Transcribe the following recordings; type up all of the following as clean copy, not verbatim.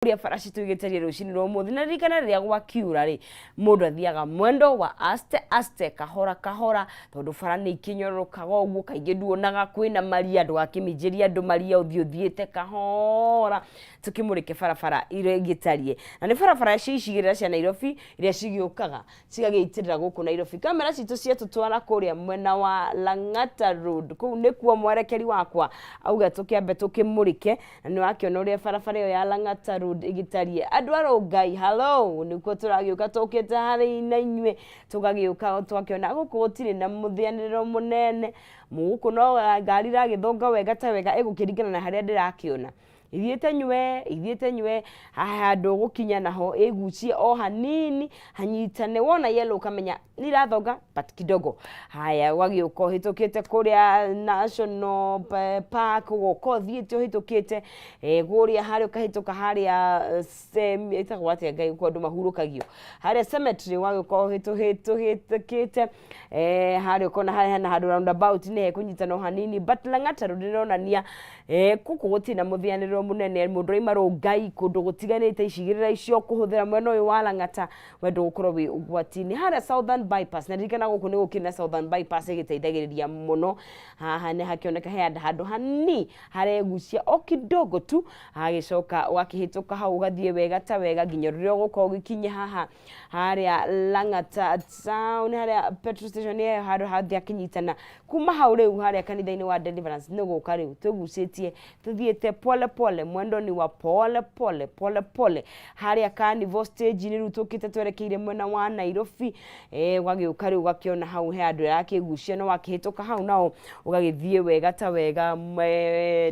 Ũrĩa bara citũ igĩtariĩ rũcinĩ rwa ũmũthĩ. Na ririkana, rĩrĩa gwakiura rĩ, mũndũ athiaga mwendo wa aste aste, kahora kahora, tondũ bara nĩ ikĩnyororokaga ũguo. Kaingĩ nduonaga kwĩna maria, ndũgakĩminjĩrie andũ maria, ũthiĩ ũthiĩte kahora. Tũkĩmũrĩke barabara iria igĩtariĩ, na nĩ barabara cia icigĩrĩra cia Nairobi iria cigĩũkaga cigagĩitĩrĩra gũkũ Nairobi. Kamera citũ ciatũtwara kũrĩa mwena wa Lang'ata Road, kũu nĩkuo mwerekeri wakwa auga tũkĩambe tũkĩmũrĩke, na nĩ wakĩona ũrĩa barabara ĩyo ya Lang'ata Road ĩgĩtariĩ. Andũ a Rongai, hello, nĩkuo tũragĩũka, tũkĩte harĩ na inyuĩ, tũgagĩũka twakĩona gũkũ gũtirĩ na mũthĩanĩrĩro mũnene gũkũ, no ngari iragĩthonga wega ta wega, ĩgũkĩringana na harĩa ndĩrakĩona ithiĩte nywe, ithiĩte nywe. Haha handũ ũgũkinya naho ĩgucie o hanini, hanyitane. Wona yellow ũkamenya nĩ irathonga, but kidogo. Haya, ũgagĩũka ũhĩtũkĩte kũrĩa National Park, ũgoka ũthiĩte ũhĩtũkĩte kũrĩa harĩa, ũkahĩtũka harĩa ĩtagwo atĩa, Ngai, kũu andũ mahurũkagio harĩa cemetery, ũgagĩũka ũhĩtũkĩte harĩa, ũkona harĩa hena handũ roundabout nĩ hekũnyitana o hanini. But Lang'ata Road ĩronania gũkũ gũtirĩ na mũthĩanĩrĩro mũnene. Mũndũ aima Rongai, kũndũ gũtiganĩte, icigĩrĩra icio, kũhũthĩra mwena ũyũ wa Lang'ata, we ndũgũkorwo wĩ ũgwati-inĩ. Harĩa Southern Bypass, na ririkana gũkũ nĩ gũkĩrĩ na Southern Bypass ĩgĩteithagĩrĩria mũno. Haha nĩ hakĩoneka he handũ hani haregucia o kidogo tu, hagĩcoka ũgakĩhĩtũka hau, ũgathiĩ wega ta wega nginya rĩrĩa ũgũkorwo ũgĩkinya haha harĩa Lang'ata Town, harĩa petrol station ĩyo, handũ hathiĩ akĩnyitana. Kuma hau rĩu harĩa kanitha-inĩ wa Deliverance nĩ gũka rĩu twĩgucĩtie, tũthiĩte pole pole, mwendo ni wa pole pole, pole pole. Harĩa Carnival stage nĩ rĩu tũkĩte twerekeire mwena wa Nairobi, ũgagĩũka rĩu ũgakĩona hau he handũ ĩrakĩgucia, no wakĩhĩtũka hau nao ũgagĩthiĩ wega ta wega,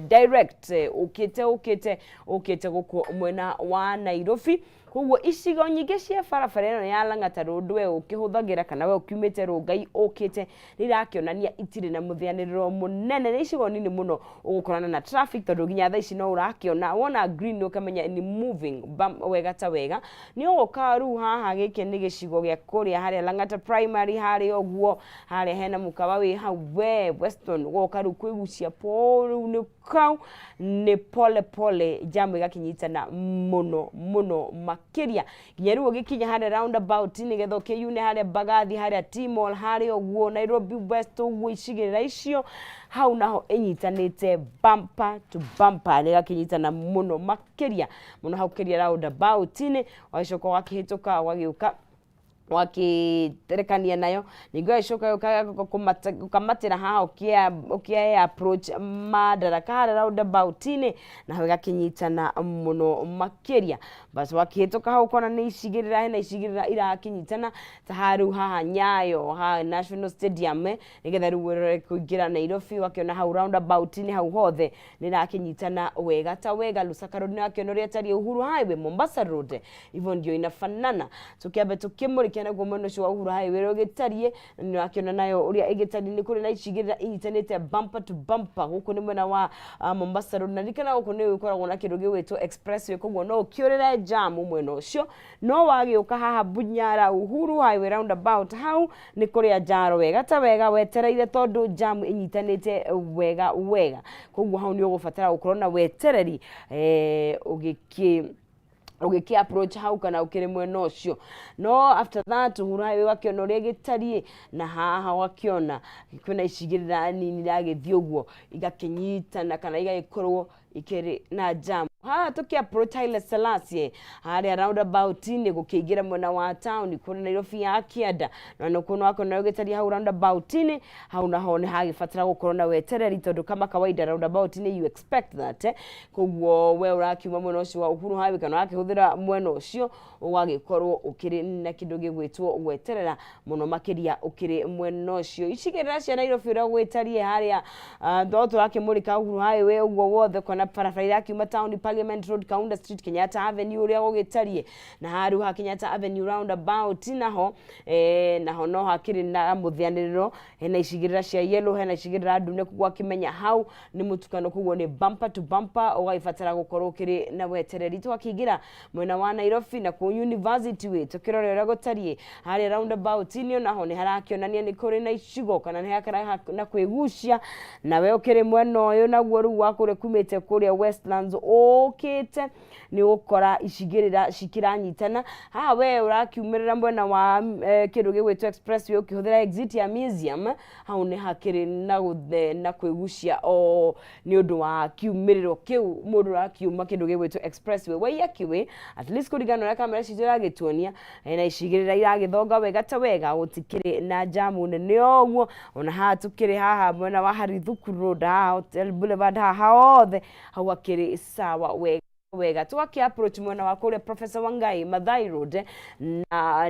direct ũkĩte ũkĩte ũkĩte gũkũ mwena wa Nairobi. Koguo icigo nyingĩ cia barabara ĩno ya Lang'ata Road, we ũkĩhũthagĩra kana we ũkiumĩte Rongai ũkĩte, nĩ irakĩonania itirĩ na mũthĩanĩrĩro mũnene. Nĩ icigo nini mũno ũgũkorana na traffic, tondũ nginya thaa ici no ũrakĩona, wona green ũkamenya ni moving bam, wega ta wega. Nĩ ũgũka rĩu haha, gĩkĩ nĩ gĩcigo gĩa kũrĩa harĩa Lang'ata Primary, harĩa ũguo harĩa hena mũkawa wĩ hau we Weston, ũgoka rĩu kwĩgucia po, rĩu nĩ kau nĩ pole pole, jamu ĩgakĩnyitana mũno mũno makĩria nginya rĩu ũgĩkinya harĩa roundabout, nĩgetha ũkĩyune harĩa Mbagathi, harĩa T-Mall, harĩa ũguo Nairobi West ũguo, icigĩrĩra icio hau naho ĩnyitanĩte bumper to bumper, nĩ ĩgakĩnyitana mũno makĩria mũno hau kĩria roundabout-inĩ. Ũgagĩcoka ũgakĩhĩtũka, ũgagĩũka wakĩterekania nayo ningĩ, ũgagĩcoka ũkamatĩra haha ũkĩa approach Madaraka harĩa roundabout-inĩ, naho ĩgakĩnyitana mũno makĩria. Bas, wakĩhĩtũka hau ũkona nĩ icigĩrĩra, hena icigĩrĩra irakĩnyitana ta haha rĩu haha Nyayo, haha National Stadium, nĩgetha rĩu ũrore kũingĩra Nairobi, ũgakĩona hau roundabout-inĩ hau hothe nĩ ĩrakĩnyitana wega ta wega. Lusaka Road nĩ wakĩona ũrĩa ĩtariĩ, Uhuru Highway, Mombasa Road, hivyo ndio inafanana. Tukiambe tukĩmũrĩkia naguo mwena ũcio wa Uhuru Highway ũrĩa ũgĩtariĩ, na nĩ wakĩona nayo ũrĩa ĩgĩtariĩ, nĩ kũrĩ na icigĩrĩra inyitanĩte bumper to bumper. Gũkũ nĩ mwena wa Mombasa Road, na ririkana gũkũ nĩ gũkoragwo na kĩndũ gĩgwĩtwo expressway, koguo no ũkĩũrĩre jamu mwena ũcio. No wagĩũka haha Bunyara, Uhuru Highway roundabout, hau nĩ kũrĩa njaro wega ta wega wetereire, tondũ jamu ĩnyitanĩte wega wega, koguo hau nĩ ũgũbatara gũkorwo na wetereri ũgĩkĩ approach hau kana ũkĩrĩ mwena ũcio. No after that, Uhuru Highway ũgakĩona ũrĩa gĩtariĩ, na haha ũgakĩona kwĩna icigĩrĩra nini iragĩthiĩ ũguo igakĩnyitana kana igagĩkorwo ikĩrĩ na jam. Haha tũkĩ approach Haile Selassie harĩa roundabout-inĩ gũkĩingĩra mwena wa town kũrĩa Nairobi ya kĩanda, na nĩkuo wakona ũgĩtaria hau roundabout-inĩ hau, naho nĩ hagĩbatara gũkorwo na wetereri, tondũ kama kawaida roundabout-inĩ you expect that, eh? Koguo we ũrakiuma mwena ũcio wa Uhuru Highway kana ũrakĩhũthĩra mwena ũcio, ũgagĩkorwo ũkĩrĩ na kĩndũ gĩgwĩtwo gweterera mũno makĩria ũkĩrĩ mwena ũcio. Icigĩrĩra cia Nairobi ũrĩa gwĩtariĩ harĩa, no tũrakĩmũrĩka Uhuru Highway ũguo wothe, kona barabara irakiuma town, Parliament Road, Kaunda Street, Kenyatta Avenue, ũrĩa gũgĩtariĩ. Na haha rĩu ha Kenyatta Avenue roundabout naho, naho no hakĩrĩ na mũthĩanĩrĩro, hena icigĩrĩra cia yellow, hena icigĩrĩra ndune, koguo akĩmenya hau nĩ mũtukano, koguo nĩ bumper to bumper, ũgagĩbatara gũkorwo ũkĩrĩ na wetereri. Twakĩingĩra mwena wa Nairobi na kũu University Way, tũkĩrore ũrĩa gũtariĩ harĩa roundabout-inĩ, naho nĩ harakĩonania nĩ kũrĩ na icigo kana nĩ hakĩrĩ na kwĩgucia. Nawe ũkĩrĩ mwena ũyũ naguo rĩu wa kũrĩa kumĩte kũrĩa Westlands. Ũkĩte nĩ ũgũkora icigĩrĩra cikĩranyitana. Haha we ũrakiumĩrĩra mwena wa kĩndũ gĩgwĩtwo expressway ũkĩhũthĩra exit ya museum, hau nĩ hakĩrĩ na gũthe na kwĩgucia o nĩ ũndũ wa kiumĩrĩro kĩu mũndũ ũrakiuma kĩndũ gĩgwĩtwo expressway. Waiyaki Way, at least kũringana na ũrĩa kamera citũ iragĩtuonia, hena icigĩrĩra iragĩthonga wega ta wega, gũtikĩrĩ na jamu nene ũguo. Ona haha tũkĩrĩ haha mwena wa Harithuku Road, haha Hotel Boulevard, haha hothe hau hakĩrĩ sawa wega wega. Tũgakĩ approach mwena wa kũrĩa Professor Wangai Mathai Road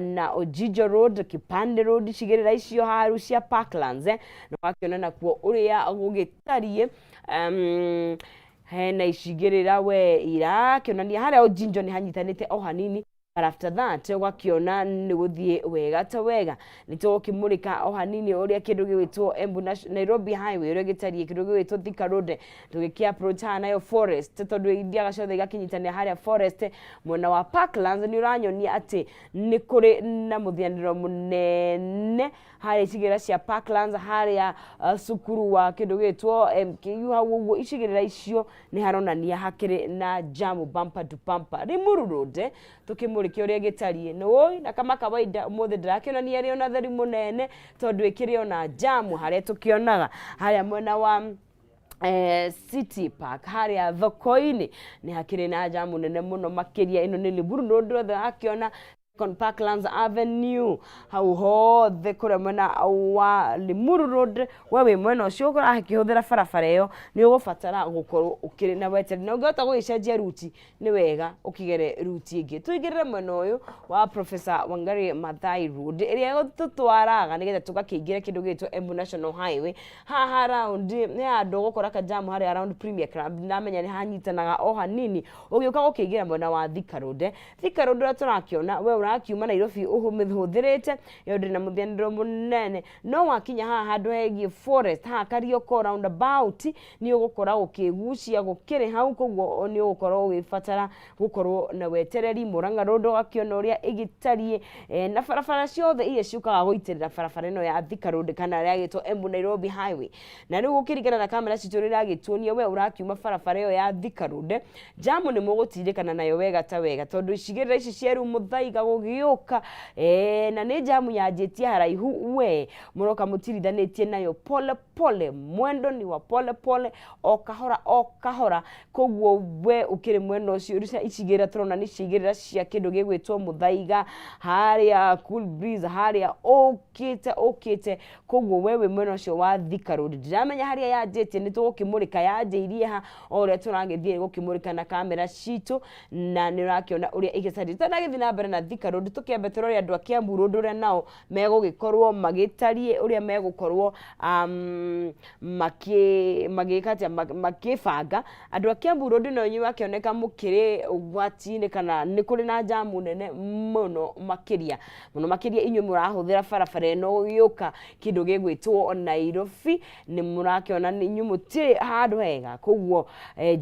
na Ojijo Road, Kipande Road, icigĩrĩra icio haha rĩu cia Parklands, na wakĩona nakuo ũrĩa gũgĩtariĩ. Hena icigĩrĩra we irakĩonania harĩa Ojijo nĩ hanyitanĩte o hanini, but after that ũgakĩona nĩ gũthiĩ wega ta wega. Nĩ tũgũkĩmũrĩka o hanini ũrĩa kĩndũ gĩgwĩtwo Embu Nairobi Highway ũrĩa gĩtariĩ, kĩndũ gĩgwĩtwo Thika Road tũgĩkĩ approach haha nayo Forest, tondũ ithiaga ciothe igakĩnyitanĩra harĩa Forest mwena wa Parklands. Nĩ ũranyonia atĩ nĩ kũrĩ na mũthianĩro mũnene harĩa icigĩrĩra cia Parklands, harĩa cukuru wa kĩndũ gĩgwĩtwo MKU hau ũguo. Icigĩrĩra icio nĩ haronania hakĩrĩ na jamu bumper to bumper. Limuru Road tũkĩmũrĩke ũrĩa gĩtariĩ nĩ ũĩ, na kama kawaida ũmũthĩ ndĩrakĩonania ĩrĩ ona theri mũnene, tondũ ĩkĩrĩ ona jamu harĩa tũkĩonaga harĩa mwena wa City Park, harĩa thoko-inĩ nĩ hakĩrĩ na jamu nene mũno makĩria. Ĩno nĩ Limuru Road yothe wakĩona on Parklands Avenue hau hothe kũrĩa mwena wa Limuru Road. We wĩ mwena ũcio ũrakĩhũthĩra barabara ĩyo, nĩ ũgũbatara gũkorwo ũkĩrĩ na wetereri, na ũngĩhota gũgĩcenjia ruti nĩ wega ũkĩgere ruti ĩngĩ. Tũingĩrĩre mwena ũyũ wa Professor Wangari Maathai Road ĩrĩa ĩgũtũtwaraga nĩgetha tũgakĩingĩra kĩndũ gĩgwĩtwo Embu National Highway. Haha round nĩ handũ ũgũkora kajamu harĩa around Premier Club, ndamenya nĩ hanyitanaga o hanini ũgĩũka gũkĩingĩra mwena wa Thika Road. Thika Road ũrĩa tũrakĩona, we ũrakiuma Nairobi ũmĩhũthĩrĩte, ĩyo ndĩrĩ na mũthianĩro mũnene, no wakinya haha handũ hegiĩ Forest haha Karioko roundabout, nĩ ũgũkora gũkĩgucia gũkĩrĩ hau, koguo nĩ ũgũkorwo ũgĩbatara gũkorwo na wetereri. Murang'a Road ũgakĩona ũrĩa ĩgĩtariĩ, na barabara ciothe iria ciũkaga gũitĩrĩra barabara ĩno ya Thika Road kana ĩrĩa ĩgĩtwo Embu Nairobi Highway. Na rĩu gũkĩringana na kamera citũ ũrĩa ĩragĩtuonia, we ũrakiuma barabara ĩyo ya Thika Road, jamu nĩ mũgũtindĩkana nayo wega ta wega, tondũ icigĩrĩra ici cia rĩu Mũthaiga gũgĩũka, na nĩ jamu yanjĩtie haraihu, we mũroka mũtirithanĩtie nayo pole pole, mwendo ni wa pole pole, o kahora o kahora. Koguo we ũkĩrĩ mwena ũcio, icigĩrĩra tũrona nĩ icigĩrĩra cia kĩndũ gĩgwĩtwo Mũthaiga harĩa Cool Breeze harĩa ũkĩte ũkĩte. Koguo we wĩ mwena ũcio wa Thika Road, ndiramenya harĩa yanjĩtie, nĩ tũgũkĩmũrĩka yanjĩirie ha o ũrĩa tũragĩthiĩ gũkĩmũrĩka na kamera citũ, na nĩ ũrakĩona ũrĩa ĩgĩcariĩ. Tũtanagĩthiĩ na mbere na Thika Road, tũkĩambe tũrore andũ a Kiambu Road ũrĩa nao megũgĩkorwo magĩtariĩ, ũrĩa megũkorwo magĩka atĩa, makĩbanga. Andũ a Kiambu Road no inyuĩ wakĩoneka mũkĩrĩ ũgwati-inĩ kana nĩ kũrĩ na jamu nene mũno makĩria, mũno makĩria inyuĩ mũrahũthĩra barabara ĩno gũgĩũka kĩndũ gĩgwĩtwo Nairobi, nĩ mũrakĩona inyuĩ mũtirĩ handũ hega, koguo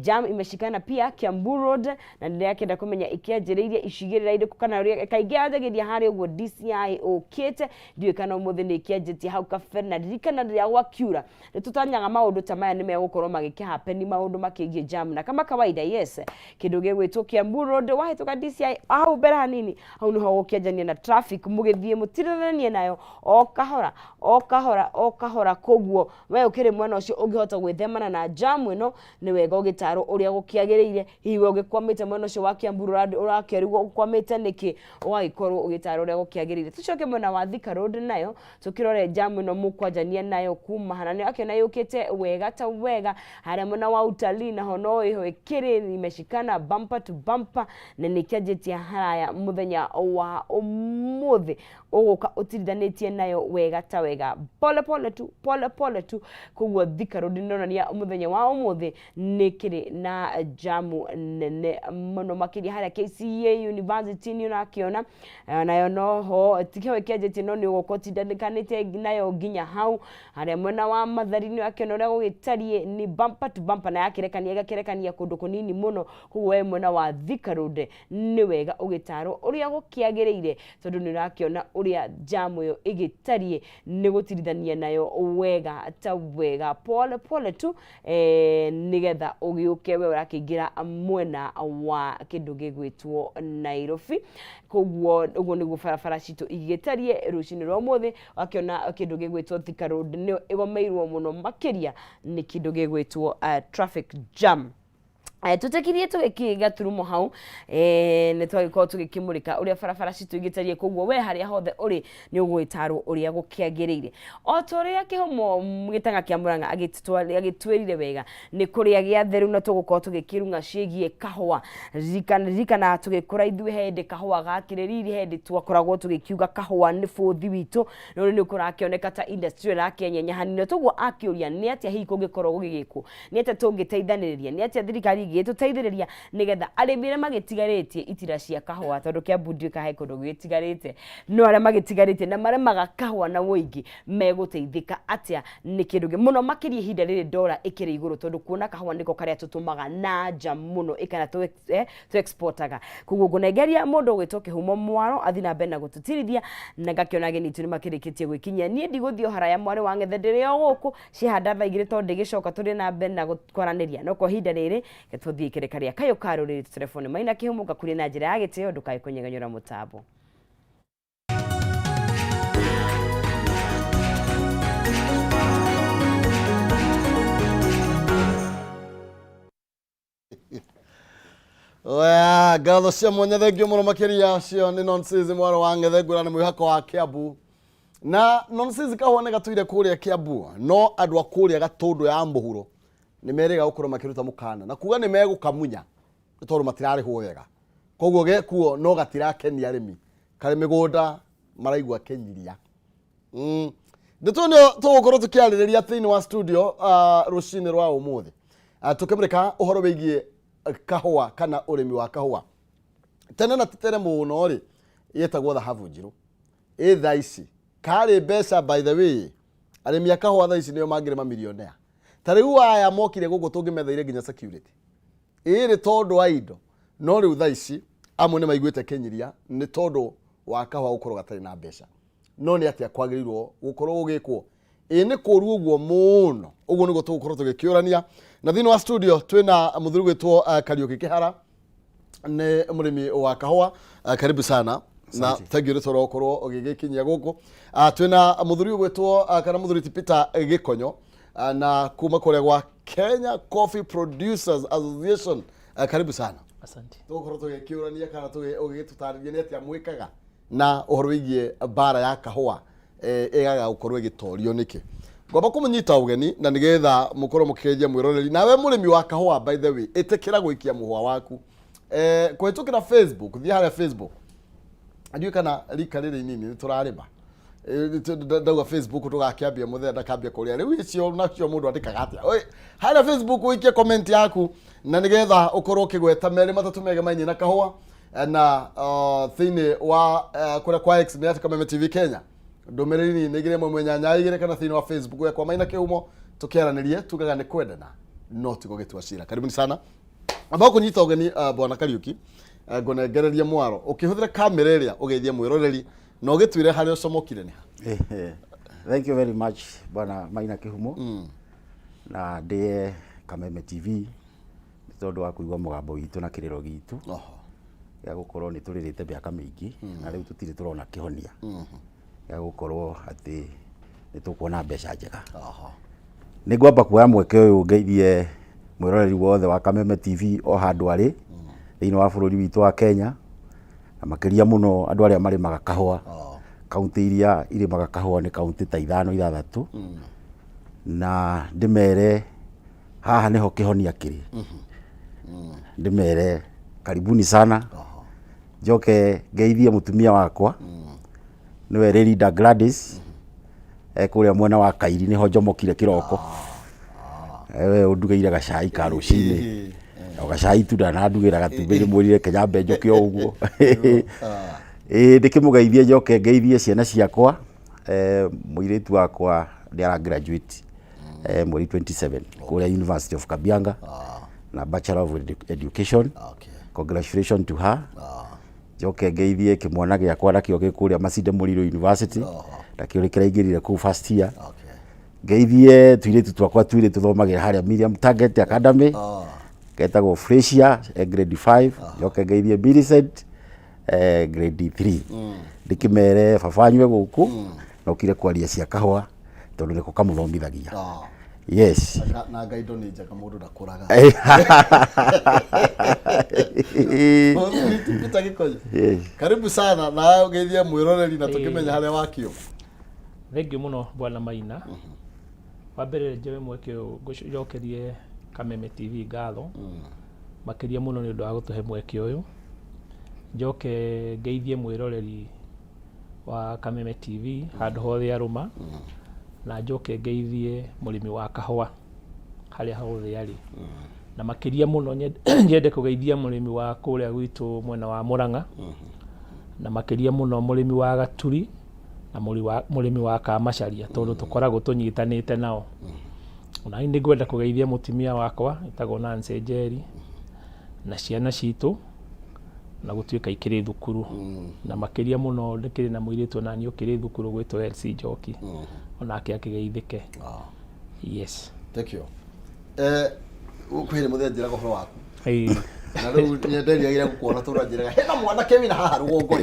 jam imeshikana pia Kiambu Road. Na ndĩrakĩenda kũmenya ĩkĩanjĩrĩirie icigĩrĩra irĩkũ, kana ũrĩa kaingĩ yanjagĩria harĩa ũguo DCI ũkĩte, ndiũĩ kana ũmũthĩ nĩ ĩkĩanjĩtie hau kabere. Na ririkana rĩrĩa gwakiura nĩ tũtanyaga maũndũ ta maya nĩ megũkorwo magĩkĩhappen, maũndũ makĩgiĩ jam, na kama kawaida, yes, kĩndũ gĩgwĩtwo Kiambu Road wahĩtũka DCI hau mbere hanini, hau nĩho gũkĩanjania na traffic, mũgĩthiĩ mũtirithanie nayo o kahora o kahora o kahora. Koguo we ũkĩrĩ mwena ũcio ũngĩhota gwĩthemana na jamu ĩno, nĩ wega ũgĩtarwo ũrĩa gũkĩagĩrĩire. Hihi we ũgĩkwamĩte mwena ũcio wa Kiambu, ũrakĩrigwo ũkwamĩte nĩkĩ, ũgagĩkorwo ũgĩtarwo ũrĩa gũkĩagĩrĩire. Tũcoke mwena wa Thika Road nayo tũkĩrore jamu ĩno mũkwanjania nayo kuma hana, nĩ akĩona yũkĩte wega ta wega harĩa mwena wa utalii, naho no ĩho ĩkĩrĩ imeshikana bumper to bumper, na nĩ kĩanjĩtie haraya mũthenya wa ũmũthĩ, ũgũka ũtirithanĩtie nayo wega ta wega, pole pole tu, pole pole tu. Koguo Thika Road nĩronania mũthenya wa ũmũthĩ nĩ kĩrĩ na jamu nene mũno makĩria harĩa KCA University nĩ ũrakĩona. ũrakĩona nayo noho tikĩho ĩkĩanjĩtie no nĩ ũgũka ũtindanĩkanĩte nayo nginya hau harĩa mwena wa Mathari nĩ ũrakĩona ũrĩa gũgĩtariĩ nĩ bumper to bumper na yakĩrekania ĩgakĩrekania kũndũ kũnini mũno koguo we mwena wa Thika Road nĩ wega ũgĩtarwo ũrĩa gũkĩagĩrĩire tondũ nĩ ũrakĩona ũrĩa jamu ĩyo ĩgĩtariĩ nĩ gũtirithania nayo wega ta wega pole pole tu eh, nĩgetha ũgĩũke we ũrakĩingĩra mwena wa kĩndũ gĩgwĩtwo Nairobi koguo ũguo nĩguo barabara citũ igĩtariĩ rũcinĩ rwa ũmũthĩ wakĩona kĩndũ gĩgwĩtwo Thika Road nĩyo ĩgomeirwo mũno makĩria nĩ kĩndũ gĩgwĩtwo traffic jam. Tũtekirie tũgĩkĩgaturumo hau nĩ twagĩkorwo tũgĩkĩmũrĩka ũrĩa barabara citũ igĩtariĩ koguo we harĩa hothe ũrĩ nĩ ũgũgĩtarwo ũrĩa gũkĩagĩrĩire o ta ũrĩa kĩhumo gĩtanga kĩa Mũrang'a agĩtwĩrire wega nĩ kũrĩa gĩatheru na tũgũkorwo tũgĩkĩrung'a ciĩgiĩ kahũa. Ririkana tũgĩkũra ithuĩ he hĩndĩ kahũa gakĩrĩ riri, he hĩndĩ twakoragwo tũgĩkiuga kahũa nĩ bũthi witũ, no rĩu nĩ kũrakĩoneka ta industry ĩyo ĩrakĩenyenya hanini. Na toguo akĩũria nĩ atĩa hihi kũngĩkorwo gũgĩgĩkwo, nĩ atĩa tũngĩteithanĩrĩria, nĩ atĩa thirikari ĩngĩgĩtũteithĩrĩria nĩgetha arĩmi arĩa magĩtigarĩtie itira cia kahũa, tondũ Kiambu ndiũĩ kana he kũndũ gũgĩtigarĩte, no arĩa magĩtigarĩtie na marĩmaga kahũa na ũingĩ megũteithĩka atĩa nĩ kĩndũ gĩ mũno makĩria ihinda rĩrĩ ndora ĩkĩrĩ igũrũ tondũ kuona kahũa nĩko karĩa tũtũmaga na nja mũno ĩ kana tũ exportaga. Koguo ngũnengeria mũndũ ũgwĩtwo Kĩhumo Mwaro athiĩ na mbere na gũtũtirithia na ngakĩona ageni aitũ nĩ makĩrĩkĩtie gwĩkinyia. Niĩ ndigũthiĩ o haraya mwarĩ wa ng'ethe ndĩrĩ o gũkũ ciehanda thaa igĩrĩ tondũ ndĩgĩcoka tũrĩ na mbere na kwaranĩria no kwa ihinda rĩrĩ reke tũthiĩ ikereka rĩa kayũ ka rũrĩrĩ tũterebwo nĩ Maina Kĩhumo ngakurie na njĩra ya gĩtĩo ndũkae kũnyegenyũra mũtambo. Oya, ngatho cia mwanya thengio mũno makĩria ũcio nĩ nonsense mwarĩ wa ng'ethe ngwĩra nĩ mwĩhako wa Kiambu na nonsense kahũa nĩ gatũire kũrĩa Kiambu no andũ a kũrĩa Gatũndũ ya mũhuro nĩ merĩga gũkorwo makĩruta mũkana na kuga nĩ megũkamunya nĩ tondũ matirarĩhwo wega koguo gekuo no gatirakenia arĩmi karĩ mĩgũnda maraigua kĩnyiria. Ndeto nĩyo tũgũkorwo tũkĩarĩrĩria thĩinĩ wa studio rũcinĩ rwa ũmũthĩ, tũkĩmũrĩka ũhoro wĩgiĩ kahũa kana ũrĩmi wa kahũa. Tene na tene mũno rĩ, yetagwo thahabu njirũ. Ĩ thaa ici karĩ mbeca, by the way, arĩmi a kahũa thaa ici nĩo mangĩrĩma millionaire. Ta rĩu aya mokire gũkũ tũngĩmetheire nginya security ĩrĩ tondũ wa indo, no rĩu thaa ici amwe nĩ maiguĩte kĩnyiria nĩ tondũ wa kahũa gũkorwo gatarĩ na mbeca. No nĩ atĩa kwagĩrĩirwo gũkorwo gũgĩkwo? Ĩ nĩ kũru ũguo mũno? Ũguo nĩguo tũgũkorwo tũgĩkĩũrania. Na thĩinĩ wa studio twĩna mũthuri gwĩtwo Kariũki Kĩhara, nĩ mũrĩmi wa kahũa. Karibu sana na thank you nĩ tondũ wa gũkorwo ũgĩgĩkinyia gũkũ. Twĩna mũthuri ũgwĩtwo kana mũthuri ti Peter Gĩkonyo, na kuma kũrĩa gwa Kenya Coffee Producers Association. Karibu sana. Asante. Tũgũkorwo tũgĩkĩũrania kana ũgĩgĩtũtarĩria nĩ atĩa mwĩkaga na ũhoro wĩgiĩ mbara ya kahũa ĩgaga gũkorwo ĩgĩtorio nĩkĩ. Ngwamba kũmũnyita ũgeni na nĩgetha mũkorwo mũkĩgeithia mwĩroreri. Nawe mũrĩmi wa kahũa, by the way, ĩtĩkĩra gũikia mũhũa waku kũhĩtũkĩra Facebook. Thiĩ harĩa Facebook, ndiũĩ kana rika rĩrĩ inini nĩ tũrarĩma. Ndauga Facebook tũgakĩambia mũthenya ndakambia kũrĩa rĩu icio nacio mũndũ andĩkaga atĩa. Oi, harĩa Facebook ũikie comment yaku na nĩgetha ũkorwo ũkĩgweta merĩ matatũ megemainie na kahũa, na thĩinĩ wa kũrĩa kwa X nĩ at Kameme TV Kenya, ndũmĩrĩri nini igĩrĩ ĩmwe ĩmwe 8 2 kana thĩinĩ wa Facebook yakwa Maina Kĩhumo, tũkĩaranĩrie. Tugaga nĩ kwendana no tigo gĩtua cira. Karibuni sana. Amba kũnyita ũgeni, bwana Kariuki, ngũnengererie mwaro ũkĩhũthĩra kamera ĩrĩa ũgeithie mwĩroreri na ũgĩtwĩre harĩa ũcomokire nĩ ha. Thank you very much, bwana Maina Kĩhumo, na ndĩe Kameme TV nĩ tondũ wa kũigua mũgambo witũ na kĩrĩro gitũ gĩa gũkorwo nĩ tũrĩrĩte mĩaka mĩingĩ na rĩu tũtirĩ tũrona kĩhonia gĩa gũkorwo atĩ nĩ tũkuona mbeca njega. Nĩ ngwamba kuoya mweke ũyũ ngeithie mwĩroreri wothe wa Kameme TV o handũ arĩ thĩinĩ wa bũrũri witũ wa Kenya, na makĩria mũno andũ arĩa marĩmaga kahũa. Kaunti iria irĩmaga kahũa nĩ kaunti ta ithano ithathatũ, na ndĩmere haha nĩho kĩhonia kĩrĩ. Ndĩmere karibuni sana. Njoke ngeithie mũtumia wakwa, nĩwe Lelinda Gladys, e kũrĩa mwena wa Kairi, nĩho njomokire kĩroko. We ũndugĩire gacai ka rũcinĩ, o gacai tu ndanandugĩra gatumbĩ, ndĩmwĩrire Kenya nyambe njũke o ũguo. Ĩĩ ndĩkĩmũgeithie njoke ngeithie ciana ciakwa. Mũirĩtu wakwa nĩ ara graduate mweri 27 kũrĩa University of Kabianga na Bachelor of Education. Congratulations to her. Njoke ngeithie kĩmwana gĩakwa nakĩo gĩ kũrĩa Masinde Muliro University, nakĩo nĩ kĩraingĩrire kũu first year. Ngeithie tũirĩtu twakwa twĩrĩ tũthomagĩra harĩa Miriam Target Academy, getagwo Fresia, grade 5. Njoke ngeithie Millicent, grade 3. Ndĩkĩmere baba wanyu e gũkũ na okire kwaria cia kahũa tondũ nĩko kamũthomithagia. Yes. Na ngai indo nĩ njega, mũndũ ndakũraga. Peter Gĩkonyo, karibu sana na ũgeithie mwĩroreri na tũkĩmenya harĩa wakio. Thengiũ mũno, Bwana Maina. Wa mbere njoe mweke ũyũ ngũcokerie Kameme TV ngatho makĩria mũno nĩ ũndũ wa gũtũhe mweke ũyũ. Njoke ngeithie mwĩroreri wa Kameme TV handũ hothe arũma, na njoke ngeithie mũrĩmi wa kahũa harĩa hothe arĩ. Na makĩria mũno nyende kũgeithia mũrĩmi wa kũrĩa gwitũ mwena wa Mũrang'a, na makĩria mũno mũrĩmi wa Gaturi na mũrĩmi wa Kamacaria, tondũ tũkoragwo tũnyitanĩte nao. Ona niĩ nĩngwenda kũgeithia mũtumia wakwa etagwo Nancy Njeri na ciana citũ na gũtuĩka ikĩrĩ thukuru, na makĩria mũno ndĩkĩrĩ na mũirĩtu onaniĩ ũkĩrĩ thukuru gwĩtwo Elsie Njoki, onake akĩgeithĩke. Yes. Thank you. Kwĩ mũthenya njĩraga ũhoro waku na rĩu nyenderire gũkuona tondũ anjĩraga hena mwanake wĩna haha rũgongo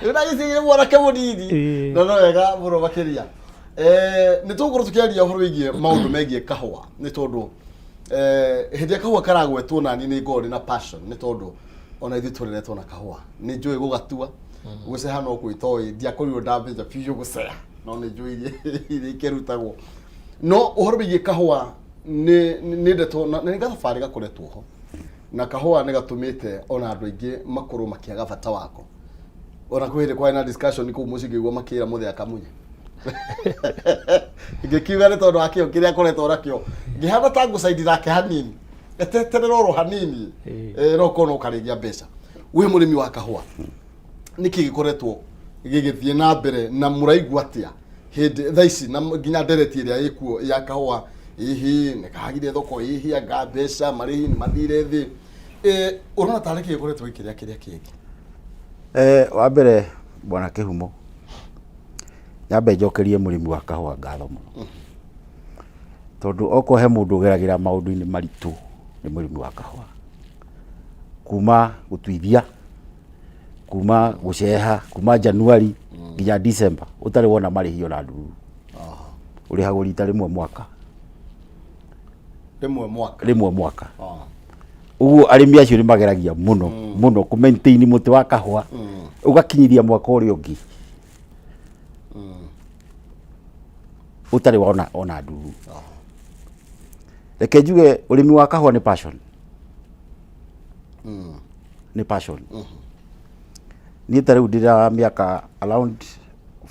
rĩu ndagĩcigire mwanake mũnini. Na no wega mũno makĩria. Nĩ tũgũkorwo tũkĩaria ũhoro wĩgiĩ maũndũ megiĩ kahũa, nĩ tondũ hĩndĩ ĩrĩa kahũa karagwetwo nani nĩ ngoragwo ndĩ na passion, nĩ tondũ ona ithuĩ tũreretwo na kahũa, nĩ njũĩ gũgatua, gũceha no kwĩtoĩ ndiakorirwo ndamenya biũ gũceha, no nĩ njũĩ iria ikĩrutagwo. No ũhoro wĩgiĩ kahũa nĩ ndeto na nĩ gathabarĩ gakoretwo ho, na kahũa nĩ gatũmĩte ona andũ aingĩ makorwo makĩaga bata wako. Ona kwĩ hĩndĩ kwarĩ na discussion kũu mũciĩ, ngĩigua makĩra mũthee akamunye, ngĩkiuga nĩ tondũ wa kĩo kĩrĩa akoretwo nakĩo, ngĩhana ta ngũcaidi nake hanini, eteterera oro hanini. No korwo no ũkarĩgia mbeca wĩ mũrĩmi wa kahũa. Nĩkĩ gĩkoretwo gĩgĩthiĩ na mbere na mũraigua atĩa hĩndĩ thaa ici na nginya ndereti ĩrĩa ĩkuo ya kahũa? Hihi nĩ kahagire thoko? Hihi anga mbeca marĩhi nĩ mathire thĩ? Ũrona tarĩ kĩ gĩkoretwo gĩkĩrĩa kĩrĩa kĩngĩ? Wa mbere, Bwana Kĩhumo, nyambe njokerie mũrĩmi wa kahũa ngatho mũno, tondũ okorwo he mũndũ ũgeragĩra maũndũ-inĩ maritũ nĩ mũrĩmi wa kahũa, kuma gũtuithia, kuma gũceha, kuma Januari nginya December ũtarĩ wona marĩhi ona ndururu. Ũrĩhagwo rita rĩmwe mwaka. Rĩmwe mwaka. Rĩmwe mwaka. Ũguo arĩmi acio nĩ mageragia mũno mũno kũ maintain mũtĩ wa kahũa ũgakinyithia mwaka ũrĩa ũngĩ ũtarĩ wona ona ndururu. Reke njuge ũrĩmi wa kahũa nĩ passion, nĩ passion. Niĩ ta rĩu ndĩra mĩaka around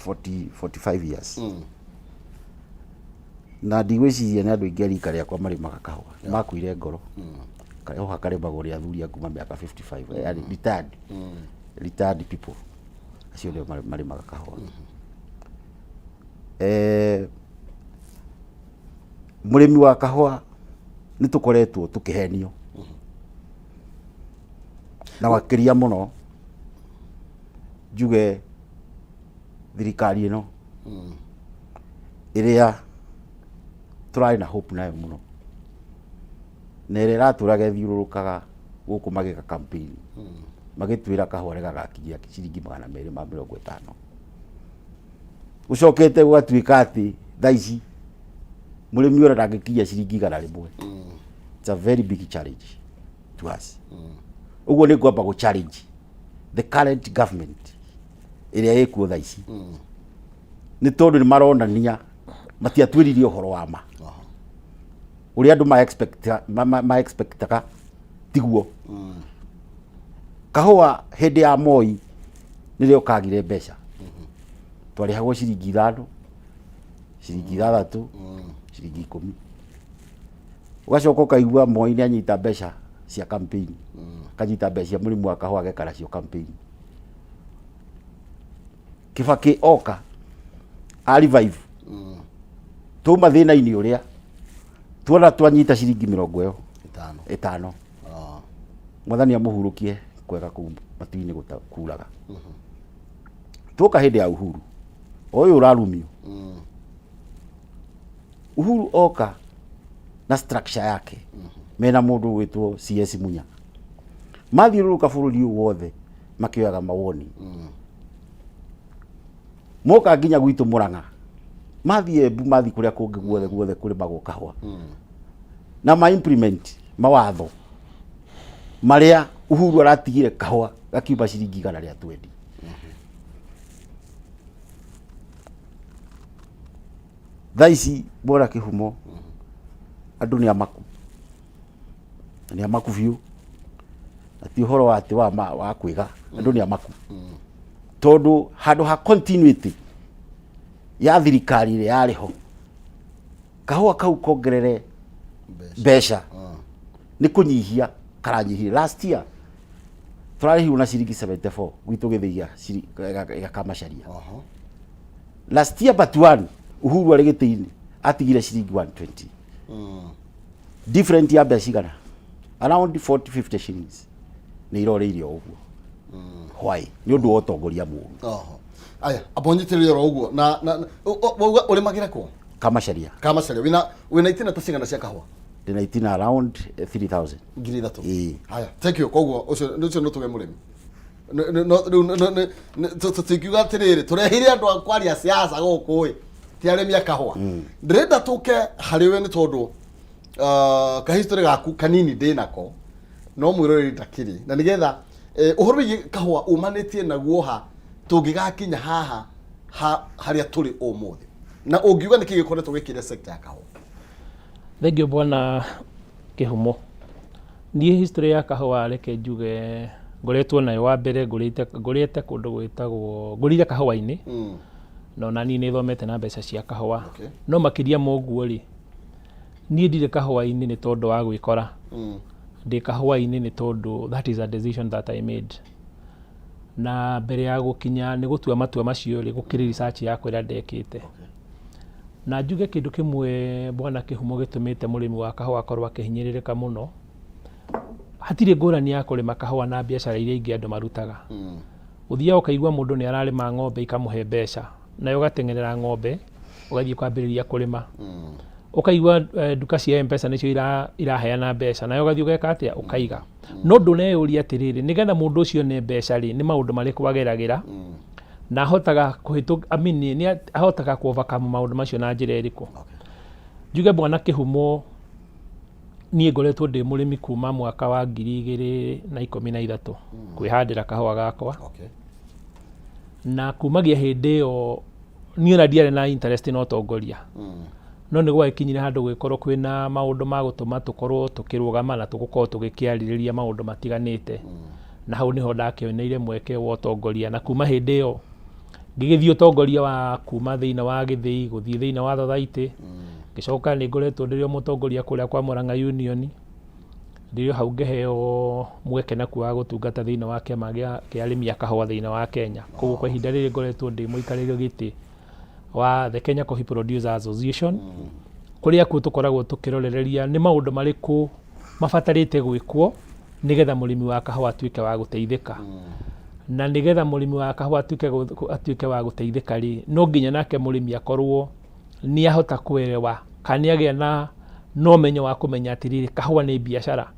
40 45 years, na ndigwĩciria nĩ andũ aingĩ a rika rĩakwa marĩmaga kahũa makuire ngoro. Kahũa karĩmagwo nĩ athuri a kuma mĩaka 55, yani retired people, acio nĩo marĩmaga kahũa. Mũrĩmi wa kahũa nĩ tũkoretwo tũkĩhenio na makĩria mũno njuge thirikari ĩno ĩrĩa tũrarĩ na hope nayo mũno na ĩrĩa ĩratũraga ĩthiũrũrũkaga gũkũ magĩka campaign magĩtwĩra kahũa gagakinyia ciringi 250, gũcokete gũgatuĩka atĩ thaa ici mũrĩmi ũrĩa ndangĩkinyia ciringi 100. It's a very big challenge to us. Ũguo nĩ ngwamba gũ challenge the current government ĩrĩa ĩkuo thaa ici, nĩ tondũ nĩ maronania matiatwĩrire ũhoro wa ma. Ũrĩa andũ ma expectaga tiguo. Kahũa hĩndĩ ya Moi nĩrĩo kagire mbeca, twarĩhagwo ciringi 5, ciringi 6, ciringi 10. Ũgacoka ũkaigua Moi nĩ anyita mbeca. Cia campaign, akanyita mbeca cia mũrĩmi wa kahũa ageka nacio campaign. Kibaki oka a revive tuma thĩna-inĩ ũrĩa tuona twanyita ciringi mĩrongo ĩyo 5. 5. Mwathani amũhurũkie kwega kũu matu-inĩ gũtakuraga. Tuoka hĩndĩ ya Uhuru, ũyũ ũrarumio Uhuru oka na structure yake mena mũndũ ũgwĩtwo CS Munya, mathiũrũrũka bũrũri ũyũ wothe makĩoyaga mawoni. Moka nginya gwitũ Murang'a, mathiĩ Embu, mathiĩ kũrĩa kũngĩ guothe guothe kũrĩmagwo kahũa, na ma implement mawatho marĩa Uhuru aratigire. Kahũa gakiuma ciringi 120. Thaa ici, bwana Kĩhumo, andũ nĩ amaku, na nĩ amaku biũ, na ti ũhoro wa atĩ wa kwĩga. Andũ nĩ amaku tondũ handũ ha continuity ya thirikari ĩrĩa yarĩ ho, kahũa kau kongerere mbeca nĩ kũnyihia karanyihire. Last year tũrarĩhirwo na ciringi 74 gwitũ gĩthĩi gĩa Kamacharia. Last year but one, Uhuru arĩ gĩtĩ-inĩ atigire ciringi 120. Different ya mbeca cigana? Around 40 50 shillings nĩ irorĩire o ũguo. Why? Nĩ ũndũ wa ũtongoria mũũru. Oho. Aya, amba ũnyitĩrĩre oro ũguo na wauga ũrĩmagĩra kũ? Kamacharia. Kamacharia. Wĩna itina ta cigana cia kahũa? Ndĩna itina around 3000. 3000. Ĩĩ. Haya, thank you. Koguo ũcio no tuge mũrĩmi. No rĩu tũtingiuga atĩrĩrĩ tũreheire andũ a kwaria siasa gũkũ ĩ, ti arĩmi a kahũa. Ndĩrenda tũke harĩ we nĩ tondũ kahistory gaku kanini ndĩ nako, no mwĩroreri ndakĩrĩ, na nĩgetha ũhoro wĩgiĩ kahũa umanĩtie naguo ha tũngĩgakinya haha harĩa tũrĩ ũmũthĩ, na ũngiuga nĩkĩ gĩkoretwo gĩkĩrĩa sector ya kahũa? Thengiũ, bwana Kĩhumo. Niĩ history ya kahũa, reke njuge ngoretwo nayo. Wa mbere, ngũrĩte kũndũ gwĩtagwo, ngũrĩire kahũa-inĩ, na ona niĩ nĩ thomete na mbeca cia kahũa. No makĩria ma ũguo rĩ, niĩ ndirĩ kahũa-inĩ nĩ tondũ wa gwĩkora. Ndĩ kahũa-inĩ nĩ tondũ that is a decision that I made, na mbere ya gũkinya nĩ gũtua matua macio rĩ, gũkĩrĩ research yakwa ĩrĩa ndekĩte. Na njuge kĩndũ kĩmwe, bwana Kĩhumo, gĩtũmĩte mũrĩmi wa kahũa akorwo akĩhinyĩrĩrĩka mũno: hatirĩ ngũrani ya kũrĩma kahũa na biacara iria ingĩ andũ marutaga. Ũthiaga ũkaigua mũndũ nĩ ararĩma ng'ombe ikamũhe mbeca, nawe ũgateng'erera ng'ombe ũgathiĩ ũkambĩrĩria kũrĩma. Ũkaigua nduka cia M-Pesa nĩcio iraheana mbeca, nawe ũgathiĩ ũgeka atĩa? Ũkaiga. No ndũneyũria atĩrĩrĩ, nĩgetha mũndũ ũcio one mbeca rĩ, nĩ maũndũ marĩkũ ageragĩra na ahotaga kũhĩtũ, I mean, nĩ ahotaga kũ overcome maũndũ macio na njĩra ĩrĩkũ? Njuge, bwana Kĩhumo, niĩ ngoretwo ndĩ mũrĩmi kuma mwaka wa 2013 kwĩhandĩra kahũa gakwa. Na kumagia hĩndĩ ĩyo niĩ ona ndiarĩ na interest na ũtongoria, no nĩ gwagĩkinyire handũ gũgĩkorwo kwĩna maũndũ ma gũtũma tũkorwo tũkĩrũgama na tũgũkorwo tũgĩkĩarĩrĩria maũndũ matiganĩte, na hau nĩho ndakĩoneire mweke wa ũtongoria. Na kuma hĩndĩ ĩyo ngĩgĩthiĩ ũtongoria wa kuma thĩinĩ wa gĩthĩi gũthiĩ thĩinĩ wa thothaitĩ. Ngĩcoka nĩ ngoretwo ndĩrĩ o mũtongoria kũrĩa kwa Murang'a Union. Ndĩrĩ o hau ngĩheo mweke nakuo wa gũtungata thĩinĩ wa kĩama kĩa arĩmi a kahũa thĩinĩ wa Kenya. Koguo kwa ihinda rĩrĩ ngoretwo ndĩ mũikarĩri gĩtĩ wa the Kenya Coffee Producers Association, kũrĩa kuo tũkoragwo tũkĩrorereria nĩ maũndũ marĩkũ mabatarĩte gwĩkwo nĩgetha mũrĩmi wa kahũa atuĩke wa gũteithĩka. Na nĩgetha mũrĩmi wa kahũa atuĩke wa gũteithĩka rĩ, no nginya nake mũrĩmi akorwo nĩ ahota kũerewa kana nĩ agĩa na ũmenyo wa kũmenya atĩrĩrĩ, kahũa nĩ biacara,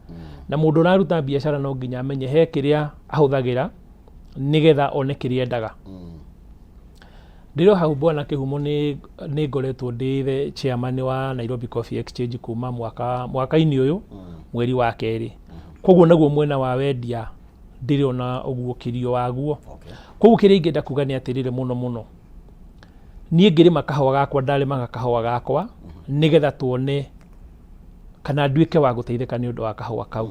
na mũndũ ũraruta biacara no nginya amenye he kĩrĩa ahũthagĩra nĩgetha one kĩrĩa endaga. Ndĩrĩ o hau, bwana Kĩhumo, nĩ ngoretwo ndĩ the chairman wa Nairobi Coffee Exchange kuma mwaka-inĩ ũyũ mweri wa kerĩ. Koguo naguo mwena wa wendia ndĩrĩ ona ũguũkĩrio waguo. Koguo kĩrĩa ingĩenda kuga nĩ atĩrĩrĩ, mũno mũno niĩ ngĩrĩma kahũa gakwa, ndarĩmaga kahũa gakwa nĩgetha tuone kana nduĩke wa gũteithĩka nĩ ũndũ wa kahũa kau.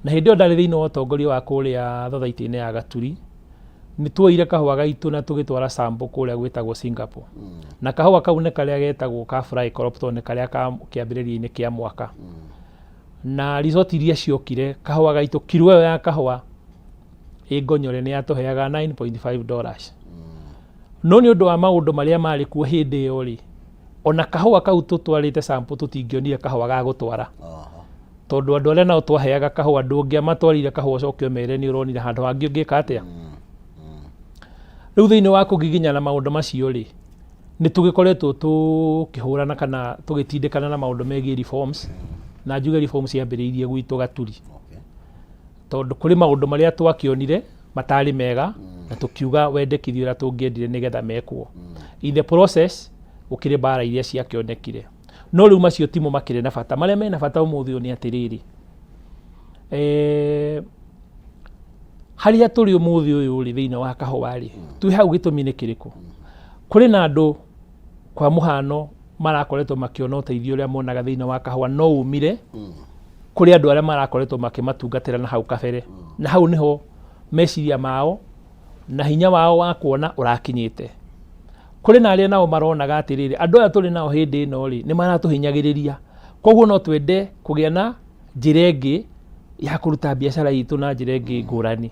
Na hĩndĩ ĩyo ndarĩ thĩinĩ wa ũtongoria wa kũrĩa thothaitĩ-inĩ ya Gaturi, nĩ tuoire kahũa gaitũ na tũgĩtwara sample kũrĩa gwĩtagwo Singapore. Na kahũa kau nĩ karĩa getagwo ka fly crop, tondũ nĩ karĩa ka kĩambĩrĩria-inĩ kĩa mwaka. Na resort iria ciokire, kahũa gaitũ, kiro ĩyo ya kahũa ĩ Ngonyore nĩ yatũheaga $9.5. No nĩ ũndũ wa maũndũ marĩa marĩ kuo hĩndĩ ĩyo rĩ, ona kahũa kau tũtwarĩte sample tũtingĩonire kahũa ga gũtwara. Tondũ andũ arĩa nao twaheaga kahũa ndũngĩamatwarire kahũa ũcoke ũmere nĩ ũronire handũ hangĩ ũngĩka atĩa. Rĩu thĩinĩ wa kũgiginyana maũndũ macio rĩ, nĩ tũgĩkoretwo tũkĩhũrana kana tũgĩtindĩkana na maũndũ megiĩ reforms, na njuge reforms ciambĩrĩirie gwitũ Gaturi. Tondũ kũrĩ maũndũ marĩa twakĩonire matarĩ mega na tũkiuga wendekithia ũrĩa tũngĩendire nĩgetha mekwo. In the process gũkĩrĩ mbara iria ciakĩonekire. No rĩu macio timo makĩrĩ na bata. Marĩa mena bata ũmũthĩ ũyũ nĩ atĩrĩrĩ, harĩa tũrĩ ũmũthĩ ũyũ rĩ thĩinĩ wa kahũa rĩ, twĩ hau gĩtũmi nĩ kĩrĩkũ? Kũrĩ na andũ kwa mũhano marakoretwo makĩona ũteithio ũrĩa monaga thĩinĩ wa kahũa no umire kũrĩ andũ arĩa marakoretwo makĩmatungatĩra na hau kabere. Na hau nĩho meciria mao na hinya wao wa kuona ũrakinyĩte. Kũrĩ na arĩa nao maronaga atĩrĩrĩ, andũ aya tũrĩ nao hĩndĩ ĩno rĩ, nĩ maratũhinyagĩrĩria. Koguo no twende kũgĩa na njĩra ĩngĩ ya kũruta biacara itũ na njĩra ĩngĩ ngũrani.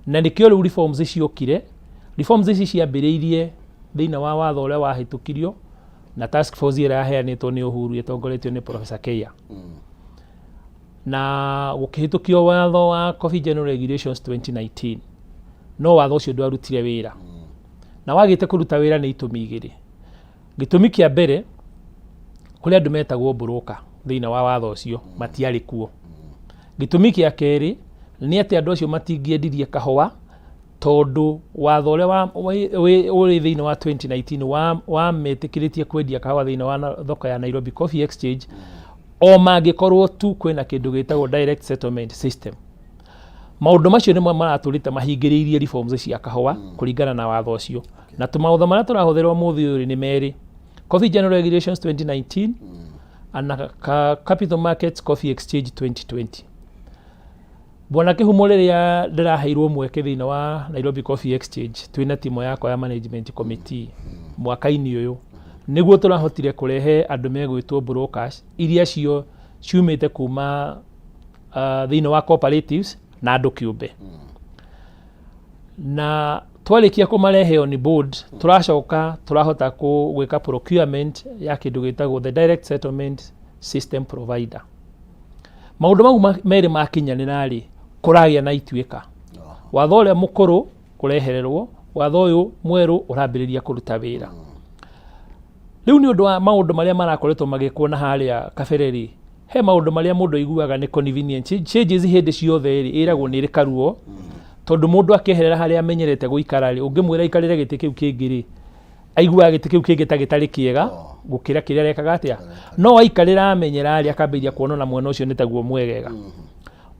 Na nĩkĩo rĩu reforms ciokire. Reforms ici ciambĩrĩirie thĩinĩ wa watho ũrĩa wahĩtũkirio na task force ĩrĩa yaheanĩtwo nĩ Uhuru ĩtongoretio nĩ Professor Keia. Na gũkĩhĩtũkio watho wa Coffee General Regulations 2019. No watho ũcio ndwarutire wĩra. Na wagĩte kũruta wĩra nĩ itũmi igĩrĩ. Gĩtũmi kĩa mbere, kũrĩ andũ metagwo broker thĩinĩ wa watho ũcio, matiarĩ kuo. Gĩtũmi kĩa kerĩ, nĩ atĩ andũ acio matingĩendirie kahũa tondũ watho ũrĩa ũrĩ thĩinĩ wa 2019 wametĩkĩrĩtie kwendia kahũa thĩinĩ wa thoko ya Nairobi Coffee Exchange, o mangĩkorwo tu kwĩna kĩndũ gĩtagwo direct settlement system. Maũndũ macio nĩmo maratũrĩte mahingĩrĩirie reforms cia kahũa kũringana na watho ũcio. Na tũmawatho marĩa tũrahũthĩra ũmũthĩ ũyũ nĩ merĩ. Coffee General Regulations 2019 na Capital Markets Coffee Exchange 2020. Bwana Kĩhumo rĩrĩa ndĩraheirwo mweke thĩinĩ wa Nairobi Coffee Exchange twĩna timu yakwa ya management committee mwaka-inĩ ũyũ, nĩguo tũrahotire kũrehe andũ megwĩtwo brokers iria cio ciumĩte kuma thĩinĩ wa cooperatives na andũ kĩũmbe. Na twarĩkia kũmarehe on board, tũracoka tũrahota gwĩka procurement ya kĩndũ gĩtagwo the direct settlement system provider. Maũndũ mau merĩ makinyanĩra rĩ, kũragĩa na ituĩka. Watho ũrĩa mũkũrũ ũrehererwo, watho ũyũ mwerũ ũrambĩrĩria kũruta wĩra. Rĩu nĩ ũndũ wa maũndũ marĩa marakoretwo magĩkwo na harĩa kabere rĩ, he maũndũ marĩa mũndũ aiguaga nĩ convenient. Changes hĩndĩ ciothe rĩ, ĩragwo nĩ ĩrĩ karuo, tondũ mũndũ akĩeherera harĩa amenyerete gũikara rĩ, ũngĩmwĩra aikarĩre gĩtĩ kĩu kĩngĩ rĩ, aiguaga gĩtĩ kĩu kĩngĩ ta gĩtarĩ kĩega gũkĩra kĩrĩa arekaga atĩa. No aikarĩra amenyera rĩ, akambĩrĩria kuona ona mwena ũcio nĩ taguo mwegega.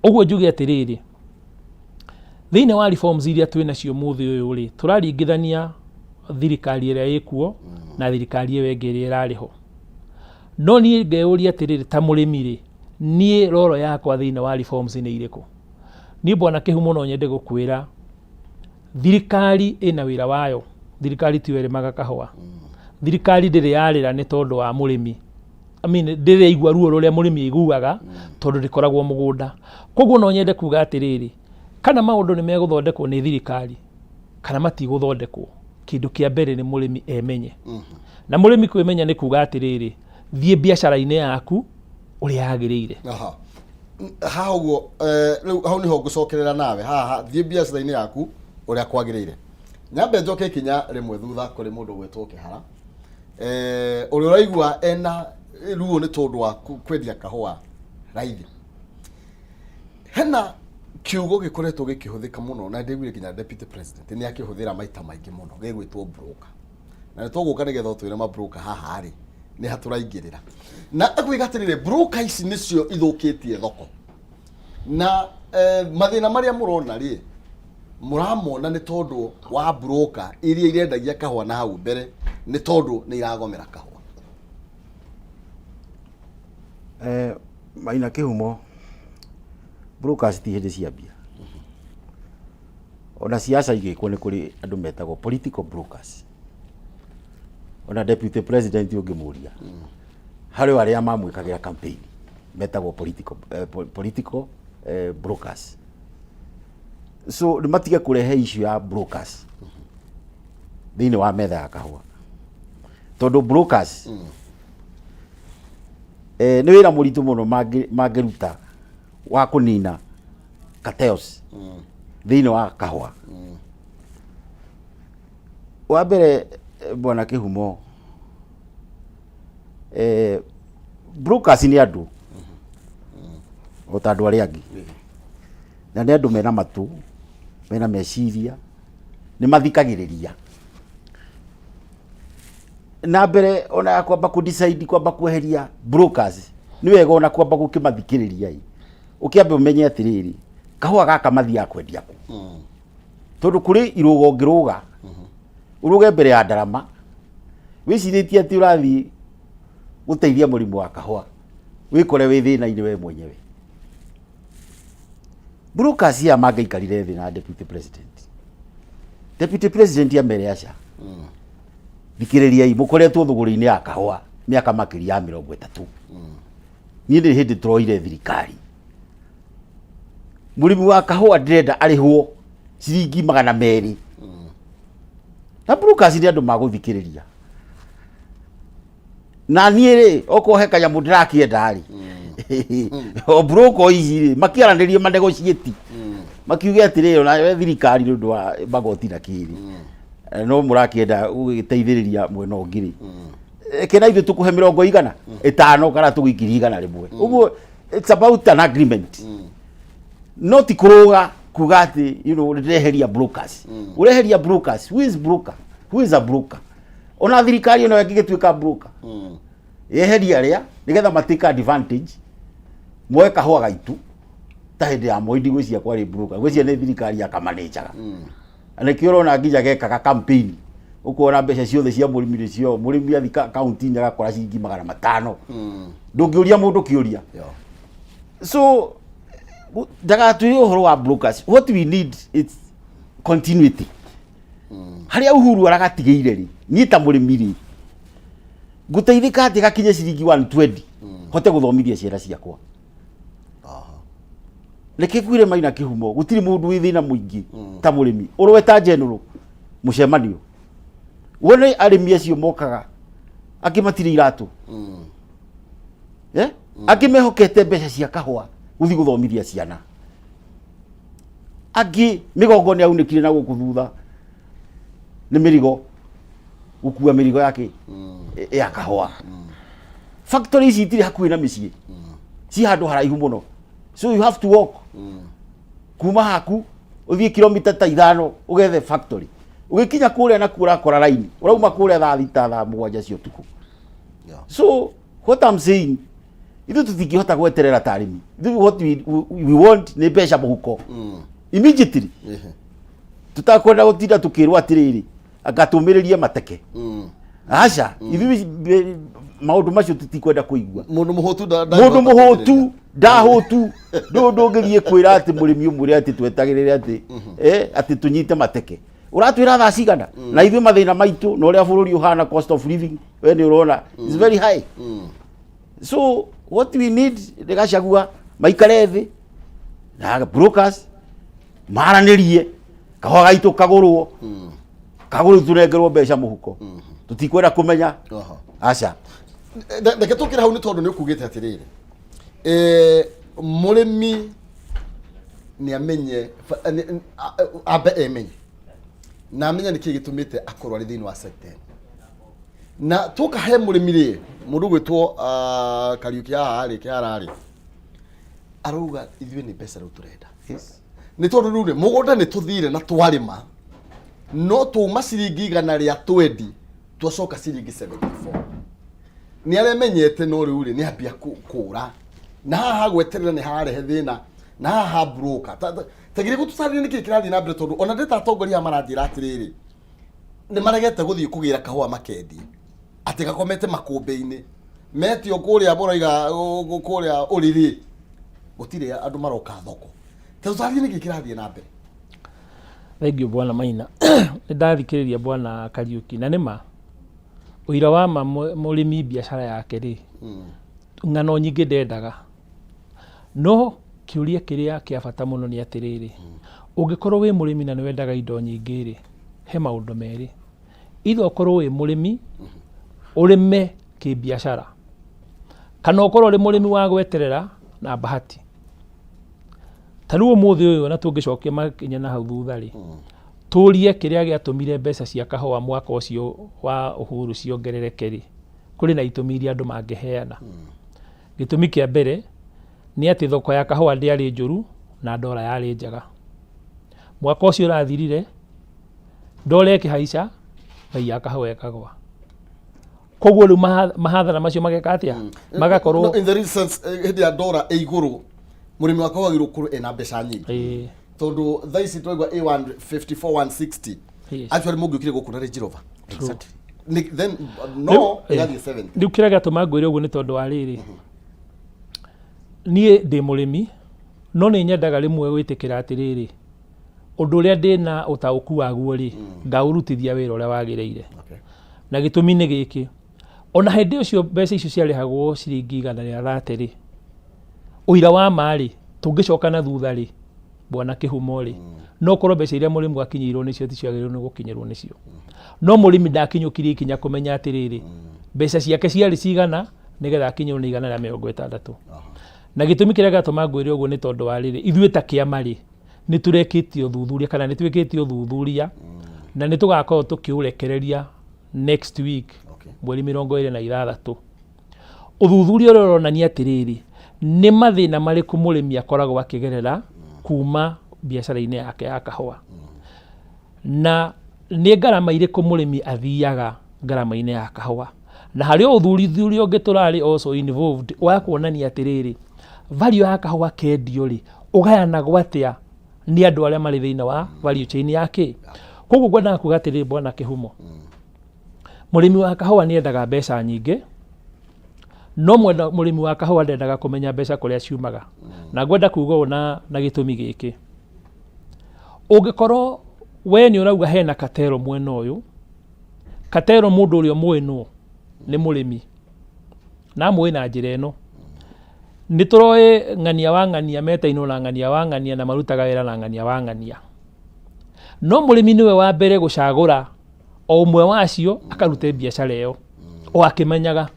Ũguo njuge atĩrĩrĩ, thĩinĩ wa reforms iria twĩ nacio mũthĩ ũyũ rĩ, tũraringithania thirikari ĩrĩa ĩkuo na thirikari ĩyo ĩngĩ ĩrĩa ĩrarĩ ho. No niĩ ngeyũria atĩrĩrĩ, ta mũrĩmi rĩ, niĩ roro yakwa thĩinĩ wa reforms nĩ irĩkũ? Niĩ Bwana Kĩhumo no nyende gũkwĩra thirikari ĩna wĩra wayo. Thirikari tiyo ĩrĩmaga kahũa. Thirikari ndĩrĩ yarĩra nĩ tondũ wa mũrĩmi. I mean, ndĩrĩ yaigua ruo rũrĩa mũrĩmi aiguaga tondũ ndĩkoragwo mũgũnda. Koguo no nyende kuga atĩrĩrĩ, kana maũndũ nĩ megũthondekwo nĩ thirikari kana matigũthondekwo, kĩndũ kĩa mbere nĩ mũrĩmi emenye. Na mũrĩmi kwĩmenya nĩ kuga atĩrĩrĩ, thiĩ biacara-inĩ yaku ũrĩa yagĩrĩire. Aha. Haha ũguo, rĩu hau nĩho ngũcokerera nawe. Haha thiĩ biacara-inĩ yaku ũrĩa kwagĩrĩire. Nyambe njoke ikinya rĩmwe thutha kũrĩ mũndũ gwĩtwo Kĩhara. Ũrĩa ũraigua ena ruo nĩ tondũ wa kwendia kahũa raithi. Hena kiugo gĩkoretwo gĩkĩhũthĩka mũno na ndĩguire nginya deputy president nĩ akĩhũthĩra maita maingĩ mũno gĩgwĩtwo broker. Na nĩ tũgũka nĩgetha ũtwĩre ma broker haha rĩ nĩ ha tũraingĩrĩra. Na akwĩga atĩrĩrĩ, broker ici nĩcio ithũkĩtie thoko. Na mathĩna marĩa mũrona rĩ, mũramona nĩ tondũ wa broker iria irendagia kahũa na hau mbere nĩ tondũ nĩ iragomera kahũa. Maina Kĩhumo, brokers ti hĩndĩ ciambia. Ona siasa igĩkwo nĩ kũrĩ andũ metagwo political brokers. Ona deputy president ũngĩmũria, harĩ o arĩa mamwĩkagĩra campaign. Metagwo political brokers. So nĩ matige kũrehe issue ya brokers thĩinĩ wa metha ya kahũa, tondũ brokers nĩ wĩra mũritũ mũno mangĩruta wa kũnina cartels thĩinĩ wa kahũa. Wa mbere, bwana Kĩhumo, brokers nĩ andũ o ta andũ arĩa angĩ, na nĩ andũ mena matũ, mena meciria, nĩ mathikagĩrĩria. Na mbere ona ya kwamba kũ decide kwamba kweheria brokers, nĩ wega ona kwamba gũkĩmathikĩrĩria ĩ, ũkĩambe ũmenye atĩrĩrĩ, kahũa gaka mathiaga kwendia kũ? Tondũ kũrĩ irũgo ũngĩrũga, ũrũge mbere ya ndarama wĩcirĩtie atĩ ũrathiĩ gũteithia mũrimũ wa kahũa, wĩkore wĩ thĩna-inĩ we mwenyewe. Brokers aya mangĩikarire thĩ na deputy president, deputy president amere, "Aca, thikĩrĩriai, mũkoretwo thũgũrĩ-inĩ ya kahũa mĩaka makĩria ya 30. Niĩ nĩ hĩndĩ tũroire thirikari. Mũrĩmi wa kahũa ndĩrenda arĩhwo ciringi 200." Na brokers nĩ andũ magũthikĩrĩria. Na niĩ rĩ, okorwo he kanyamũ ndĩrakĩenda rĩ, o broker ici rĩ makĩaranĩrie, manegotiate, makiuge atĩrĩrĩ, ona we thirikari, nĩ ũndũ wa magoti na kĩrĩ, no mũrakĩenda gũgĩteithĩrĩria mwena ũngĩ rĩ, reke na ithuĩ tũkũhe 50 kana tũgũikĩrie 100." Ũguo it's about an agreement, no ti kũrũga kuga atĩ ndĩreheria brokers. Ũreheria brokers? Who is broker? Who is a broker? Ona thirikari ĩno ĩngĩgĩtuĩka broker, yeheria arĩa nĩgetha matake advantage, moe kahũa gaitũ ta hĩndĩ ya Moi. Ndigwĩciria kwarĩ broker, ngwĩciria nĩ thirikari yakamanĩnjaga. Na nĩkĩo ũrona nginya gekaga campaign, ũkona mbeca ciothe cia mũrĩmi nĩcio mũrĩmi athi kaunti-inĩ agakora ciringi 500. Ndũngĩũria mũndũ kĩũria. So ndagatwĩre ũhoro wa brokers. What we need is continuity harĩa Uhuru aragatigĩire rĩ. Niĩ ta mũrĩmi rĩ, ngũteithĩka atĩ gakinye ciringi 120 hote gũthomithia ciana ciakwa? Reke ngwĩre, Maina Kĩhumo, gũtirĩ mũndũ wĩ thĩna mũingĩ ta mũrĩmi. Ũrweta general mũcemanio, wone arĩmi acio mokaga, angĩ matirĩ iratũ, eh? Angĩ mehokete mbeca cia kahũa gũthiĩ gũthomithia ciana, angĩ mĩgongo nĩ yaunĩkire na gũkũ thutha nĩ mĩrigo, gũkua mĩrigo yake ya kahũa. Factory ici itirĩ hakuhĩ na mĩciĩ, ci handũ haraihu mũno, so you have to walk kuma haku ũthiĩ kilomita ta 5 ũgethe factory. Ũgĩkinya kũrĩa nakuo ũrakora raini, ũrauma kũrĩa thaa 6, thaa 7 cia ũtukũ. So what I'm saying, ithuĩ tũtingĩhota gweterera ta arĩmi. Ithuĩ what we want nĩ mbeca mũhuko immediately. Tũtakwenda gũtinda tũkĩrwo atĩrĩrĩ, anga tũmĩrĩrie mateke. Aca, ithuĩ maũndũ macio tũtikwenda kũigua. Mũndũ mũhũtu Mũndũ mũhũtu ndahũtu. Ndũngĩthiĩ kwĩra atĩ mũrĩmi ũmwĩre atĩ twetagĩrĩre atĩ atĩ tũnyite mateke. Ũratwĩra thaa cigana? Na ithuĩ mathĩna maitũ na ũrĩa bũrũri ũhana, cost of living we nĩ ũrona is very high. So what we need nĩ Gachagua maikare thĩ na brokers, maranĩrie, kahũa gaitũ kagũrwo, kagũrwo, tũnengerwo mbeca mũhuko. Tũtikwenda kũmenya. Aca. Reke tũkĩre hau, nĩ tondũ nĩ ũkugĩte atĩrĩrĩ, mũrĩmi nĩ amenye ambe emenye na amenye nĩkĩ gĩtũmĩte akorwo arĩ thĩinĩ wa sector ĩno. Na tũka he mũrĩmi rĩ, mũndũ gwĩtwo Kariũki haha rĩ, Kĩhara rĩ, arauga ithuĩ nĩ mbeca rĩu tũrenda, nĩ tondũ rĩu rĩ, mũgũnda nĩ tũthire na twarĩma, no twauma ciringi 120 twacoka ciringi 74. Nĩ aremenyete, no rĩu rĩ, nĩ ambia kũra na haha gweterera nĩ harehe thĩna na haha broker tagire gũtũtarĩria nĩkĩ kĩrathiĩ na mbere, tondũ ona ndĩta atongoria aya maranjĩra atĩrĩrĩ, nĩ maregete gũthiĩ kũgĩra kahũa makendie, atĩ gakomete makũmbĩ-inĩ metio kũrĩa mũraiga kũrĩa ũrĩrĩ, gũtirĩ andũ maroka thoko. Tũtarĩrie nĩkĩ kĩrathiĩ na mbere. Thengiũ, bwana Maina. Nĩ ndathikĩrĩria bwana Kariũki, na nĩma ũira wa ma mũrĩmi biacara yake rĩ, ng'ano nyingĩ ndendaga. No kĩũria kĩrĩa kĩa bata mũno nĩ atĩrĩrĩ, ũngĩkorwo wĩ mũrĩmi na nĩ wendaga indo nyingĩ rĩ, he maũndũ merĩ. Either ũkorwo wĩ mũrĩmi, ũrĩme kĩbiacara, kana ũkorwo ũrĩ mũrĩmi wa gweterera na bahati. Ta rĩu ũmũthĩ ũyũ ona tũngĩcokia makinya na hau thutha rĩ, tũrie kĩrĩa gĩatũmire mbeca cia kahũa mwaka ũcio wa Uhuru ciongerereke rĩ, kũrĩ na itũmi iria andũ mangĩheana. Gĩtũmi kĩa mbere nĩ atĩ thoko ya kahũa ndĩarĩ njũru na ndora yarĩ njega. Mwaka ũcio ũrathirire, ndora ĩkĩhaica, bei ya kahũa ĩkagwa. Koguo rĩu mahathara macio mageka atĩa? Magakorwo No, in the real sense, hĩndĩ ya ndora ĩ igũrũ mũrĩmi wa kahũa agĩrĩirwo gũkorwo ena mbeca nyingĩ. Tondũ thaa ici twaigua ĩ 154 160. Actually mũngĩũkire gũkũ na Range Rover. Exactly. Then no ĩgathiĩ 70. Rĩu kĩrĩa gĩatũma ngwĩre ũguo nĩ tondũ wa rĩrĩ, niĩ ndĩ mũrĩmi no nĩ nyendaga rĩmwe gwĩtĩkĩra atĩrĩrĩ, ũndũ ũrĩa ndĩna ũtaũku waguo rĩ, ngaũrutithia wĩra ũrĩa wagĩrĩire. Na gĩtũmi nĩ gĩkĩ, ona hĩndĩ ũcio mbeca icio ciarĩhagwo ciringi 130 rĩ, ũira wa ma rĩ, tũngĩcoka na thutha rĩ, bwana Kĩhumo rĩ, no korwo mbeca iria mũrĩmi akinyĩirwo nĩcio ticio agĩrĩirwo nĩ gũkinyĩrwo nĩcio. No mũrĩmi ndakinyũkirie ikinya kũmenya atĩrĩrĩ, mbeca ciake ciarĩ cigana nĩgetha akinyĩrwo nĩ 160. Na gĩtũmi kĩrĩa gĩatũma ngwĩre ũguo nĩ tondũ wa rĩrĩ, ithuĩ ta kĩama rĩ, nĩ tũrekĩtie ũthuthuria kana nĩ twĩkĩte ũthuthuria na nĩ tũgakorwo tũkĩũrekereria next week, mweri 26. Ũthuthuria ũrĩa ũronania atĩrĩrĩ, nĩ mathĩna marĩkũ mũrĩmi akoragwo akĩgerera kuma biacara-inĩ yake ya kahũa, na nĩ ngarama irĩkũ mũrĩmi athiaga ngarama-inĩ ya kahũa. Na harĩ ũthuthuria ũngĩ tũrarĩ also involved wa kuonania atĩrĩrĩ, value ya kahũa kendio rĩ, ũgayanagwo atĩa nĩ andũ arĩa marĩ thĩinĩ wa value chain ya kĩ. Koguo ngwendaga kuga atĩrĩrĩ bwana Kĩhumo, mũrĩmi wa kahũa nĩ endaga mbeca nyingĩ, no mũrĩmi wa kahũa ndendaga kũmenya mbeca kũrĩa ciumaga. Na ngwenda kuga ũũ na gĩtũmi gĩkĩ, ũngĩkorwo we nĩ ũrauga hena katero mwena ũyũ, katero mũndũ ũrĩa ũmũĩ nũ nĩ mũrĩmi, na amũĩ na njĩra ĩno, nĩ tũroĩ ng'ania wa ng'ania metainwo na ng'ania wa ng'ania na marutaga wĩra na ng'ania wa ng'ania. No mũrĩmi nĩwe wa mbere gũcagũra o ũmwe wacio akarute biacara ĩyo o akĩmenyaga.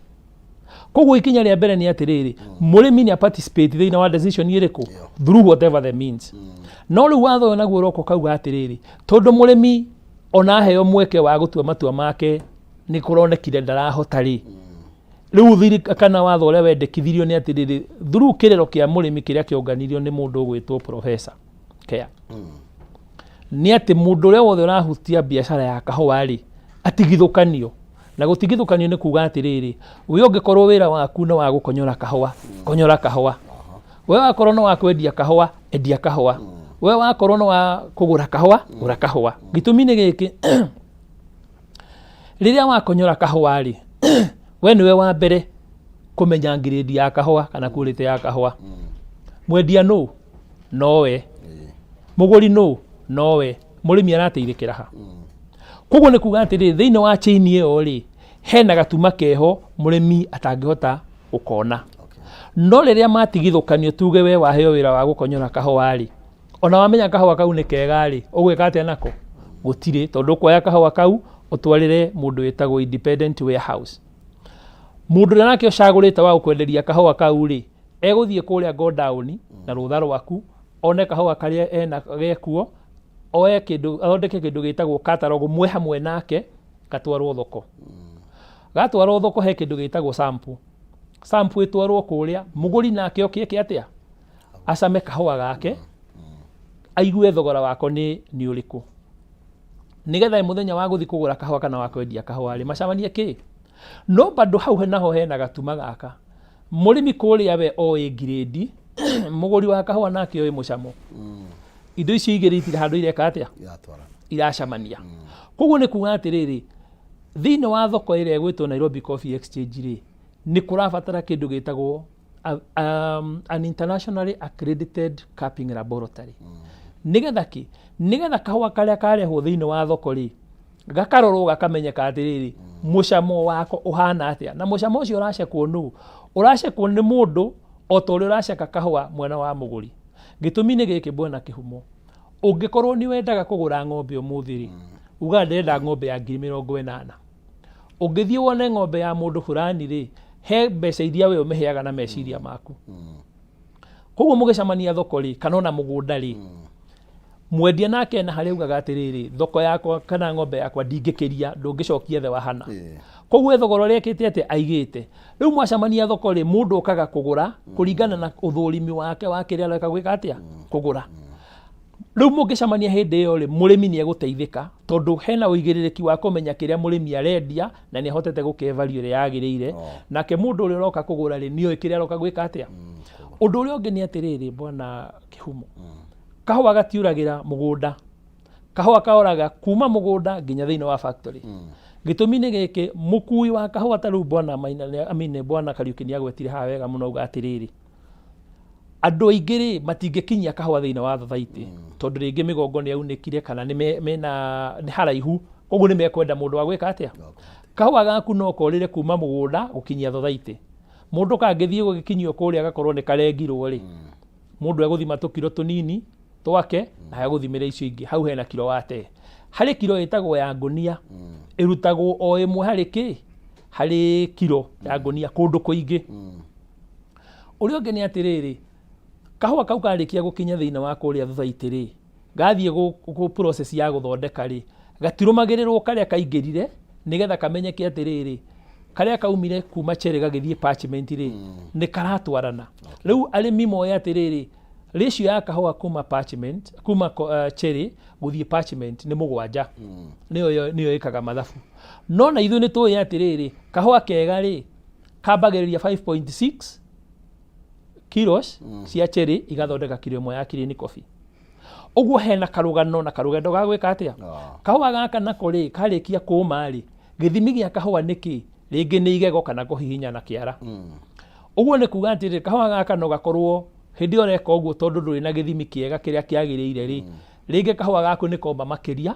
Koguo ikinya rĩa mbere nĩ atĩrĩrĩ, mũrĩmi nĩ participate thĩinĩ wa decision ĩrĩkũ through whatever the means. No rĩu watho ũyũ naguo ũroka ũkauga atĩrĩrĩ, tondũ mũrĩmi ona aheo mweke wa gũtua matua make nĩ kũronekire ndarahota rĩ, rĩu thiri kana watho ũrĩa wendekithirio nĩ atĩrĩrĩ, through kĩrĩro kĩa mũrĩmi kĩrĩa kĩonganirio nĩ mũndũ ũgwĩtwo Professor Kea, nĩ atĩ mũndũ ũrĩa wothe ũrahutia biacara ya kahũa rĩ, atigithũkanio. Na gũtigithũkanio nĩ kuga atĩrĩrĩ, we ũngĩkorwo wĩra waku nĩ wa gũkonyora kahũa, konyora kahũa. We wakorwo nĩ wa kwendia kahũa, endia kahũa. We wakorwo nĩ wa kũgũra kahũa, gũra kahũa. Gĩtũmi nĩ gĩkĩ, rĩrĩa wakonyora kahũa rĩ, we nĩwe wa mbere kũmenya grade ya kahũa kana quality ya kahũa. Mwendia nũ? Nowe. Mũgũri nũ? Nowe. Mũrĩmi arateithĩkĩra ha? Koguo nĩ kuga atĩrĩrĩ, thĩinĩ wa chain ĩyo rĩ, hena gatuma keho mũrĩmi atangĩhota gũkona. No rĩrĩa matigithũkanio, tuge we waheo wĩra wa gũkonyora kahũa rĩ, ona wamenya kahũa kau nĩ kega rĩ, ũgwĩka atĩa nako? Gũtirĩ, tondũ ũkuoya kahũa kau ũtwarĩre mũndũ wĩtagwo independent warehouse. Mũndũ ũrĩa nake ũcagũrĩte wa gũkwenderia kahũa kau rĩ, egũthiĩ kũrĩa godown na rũtha rwaku, one kahũa karĩa ena gekuo, oe kĩndũ, athondeke kĩndũ gĩtagwo catalog mwe hamwe nake, gatwarwo thoko. Gatwarwo thoko he kĩndũ gĩtagwo sample. Sample ĩtwarwo kũrĩa, mũgũri nake oke eke atĩa? Acame kahũa gake, aigue thogora wako nĩ ũrĩkũ. Nĩgetha mũthenya wa gũthiĩ kũgũra kahũa kana wa kwendia kahũa rĩ, macemanie kĩ? No bado hau naho hena gatuma gaka. Mũrĩmi kũrĩa we oĩ grade, mũgũri wa kahũa nake oĩ mũcamo. Indo icio igĩrĩ itirĩ handũ ireka atĩa? Iracemania. Koguo nĩ kuga atĩrĩrĩ, thĩinĩ wa thoko ĩrĩa ĩgwĩtwo Nairobi Coffee Exchange rĩ, nĩ kũrabatara kĩndũ gĩtagwo an internationally accredited cupping laboratory. Nĩgetha kĩ? Nĩgetha kahũa karĩa karehwo thĩinĩ wa thoko rĩ, gakarorwo gakamenyeka atĩrĩrĩ, mũcamo wako ũhana atĩa. Na mũcamo ũcio ũracekwo nũ? Ũracekwo nĩ mũndũ O ta ũrĩa ũraceka kahũa mwena wa mũgũri. Gĩtũmi nĩ gĩkĩ bwana Kĩhumo, ũngĩkorwo nĩ wendaga kũgũra ng'ombe ũmũthĩ rĩ, ugaga ndĩrenda ng'ombe ya 80,000. Ũngĩthiĩ wone ng'ombe ya mũndũ fulani rĩ, he mbeca iria we ũmĩheaga na meciria maku. Koguo mũgĩcemania thoko rĩ, kana ona mũgũnda rĩ, mwendia nake ena harĩa augaga atĩrĩrĩ, thoko yakwa kana ng'ombe yakwa ndingĩkĩria, ndũngĩcokia thĩ wa hana. Koguo we thogora ũrĩa ekĩte atĩa, aigĩte. Rĩu mwacemania thoko rĩ, mũndũ okaga kũgũra kũringana na ũthũrimi wake wa kĩrĩa areka gwĩka atĩa, kũgũra. Rĩu mũngĩcemania hĩndĩ ĩyo rĩ, mũrĩmi nĩ egũteithĩka tondũ hena ũigĩrĩrĩki wa kũmenya kĩrĩa mũrĩmi arendia na nĩ ahotete gũkĩhe value ĩrĩa yagĩrĩire. Nake mũndũ ũrĩa ũroka kũgũra rĩ, nĩoĩ kĩrĩa aroka gwĩka atĩa. Ũndũ ũrĩa ũngĩ nĩ atĩrĩrĩ bwana Kĩhumo, kahũa gatiũragĩra mũgũnda. Kahũa kaoraga kuma mũgũnda nginya thĩinĩ wa factory. Gĩtũmi nĩ gĩkĩ, mũkui wa kahũa ta rĩu bwana Maina, I mean bwana Kariũki nĩ agwetire haha wega mũno auga atĩrĩrĩ, andũ aingĩ rĩ matingĩkinyia kahũa thĩinĩ wa thothaitĩ tondũ rĩngĩ mĩgongo nĩ yaunĩkire kana nĩ mena nĩ haraihu, koguo nĩ mekwenda mũndũ wa gwĩka atĩa, kahũa gaku no korĩre kuma mũgũnda gũkinyia thothaitĩ. Mũndũ kangĩthiĩ gũgĩkinyio kũrĩa gakorwo nĩ karengirwo rĩ, mũndũ egũthima tũkiro tũnini twake na egũthimĩra icio ingĩ. Hau hena kiro wate. Harĩ kiro ĩtagwo ya ngũnia, ĩrutagwo o ĩmwe harĩ kĩ? Harĩ kiro ya ngũnia kũndũ kũingĩ. Ũrĩa ũngĩ nĩ atĩrĩrĩ, kahũa kau karĩkia gũkinya thĩinĩ wa kũrĩa thothaitĩ rĩ, gathiĩ gũ process ya gũthondeka rĩ, gatirũmagĩrĩrwo karĩa kaingĩrire nĩgetha kamenyeke atĩrĩrĩ, karĩa kaumire kuma cherry gagĩthiĩ parchment rĩ, nĩ karatwarana. Rĩu arĩmi moe atĩrĩrĩ, ratio ya kahũa kuma parchment, kuma cherry gũthiĩ parchment nĩ 7. Nĩyo nĩyo ĩkaga mathabu. No na ithuĩ nĩ tũĩ atĩrĩrĩ, kahũa kega rĩ, kambagĩrĩria 5.6 kilos cia cherry igathondeka kiro ĩmwe ya clean coffee. Ũguo hena karũgano na karũgendo ga gwĩka atĩa? Kahũa gaka nako rĩ, karĩkia kũma rĩ, gĩthimi gĩa kahũa nĩ kĩ? Rĩngĩ nĩ igego kana kũhihinya na kĩara. Ũguo nĩ kuga atĩrĩrĩ, kahũa gaka no gakorwo hĩndĩ ĩyo ũreka ũguo tondũ ndũrĩ na gĩthimi kĩega kĩrĩa kĩagĩrĩire rĩ, rĩngĩ kahũa gaku nĩ koma makĩria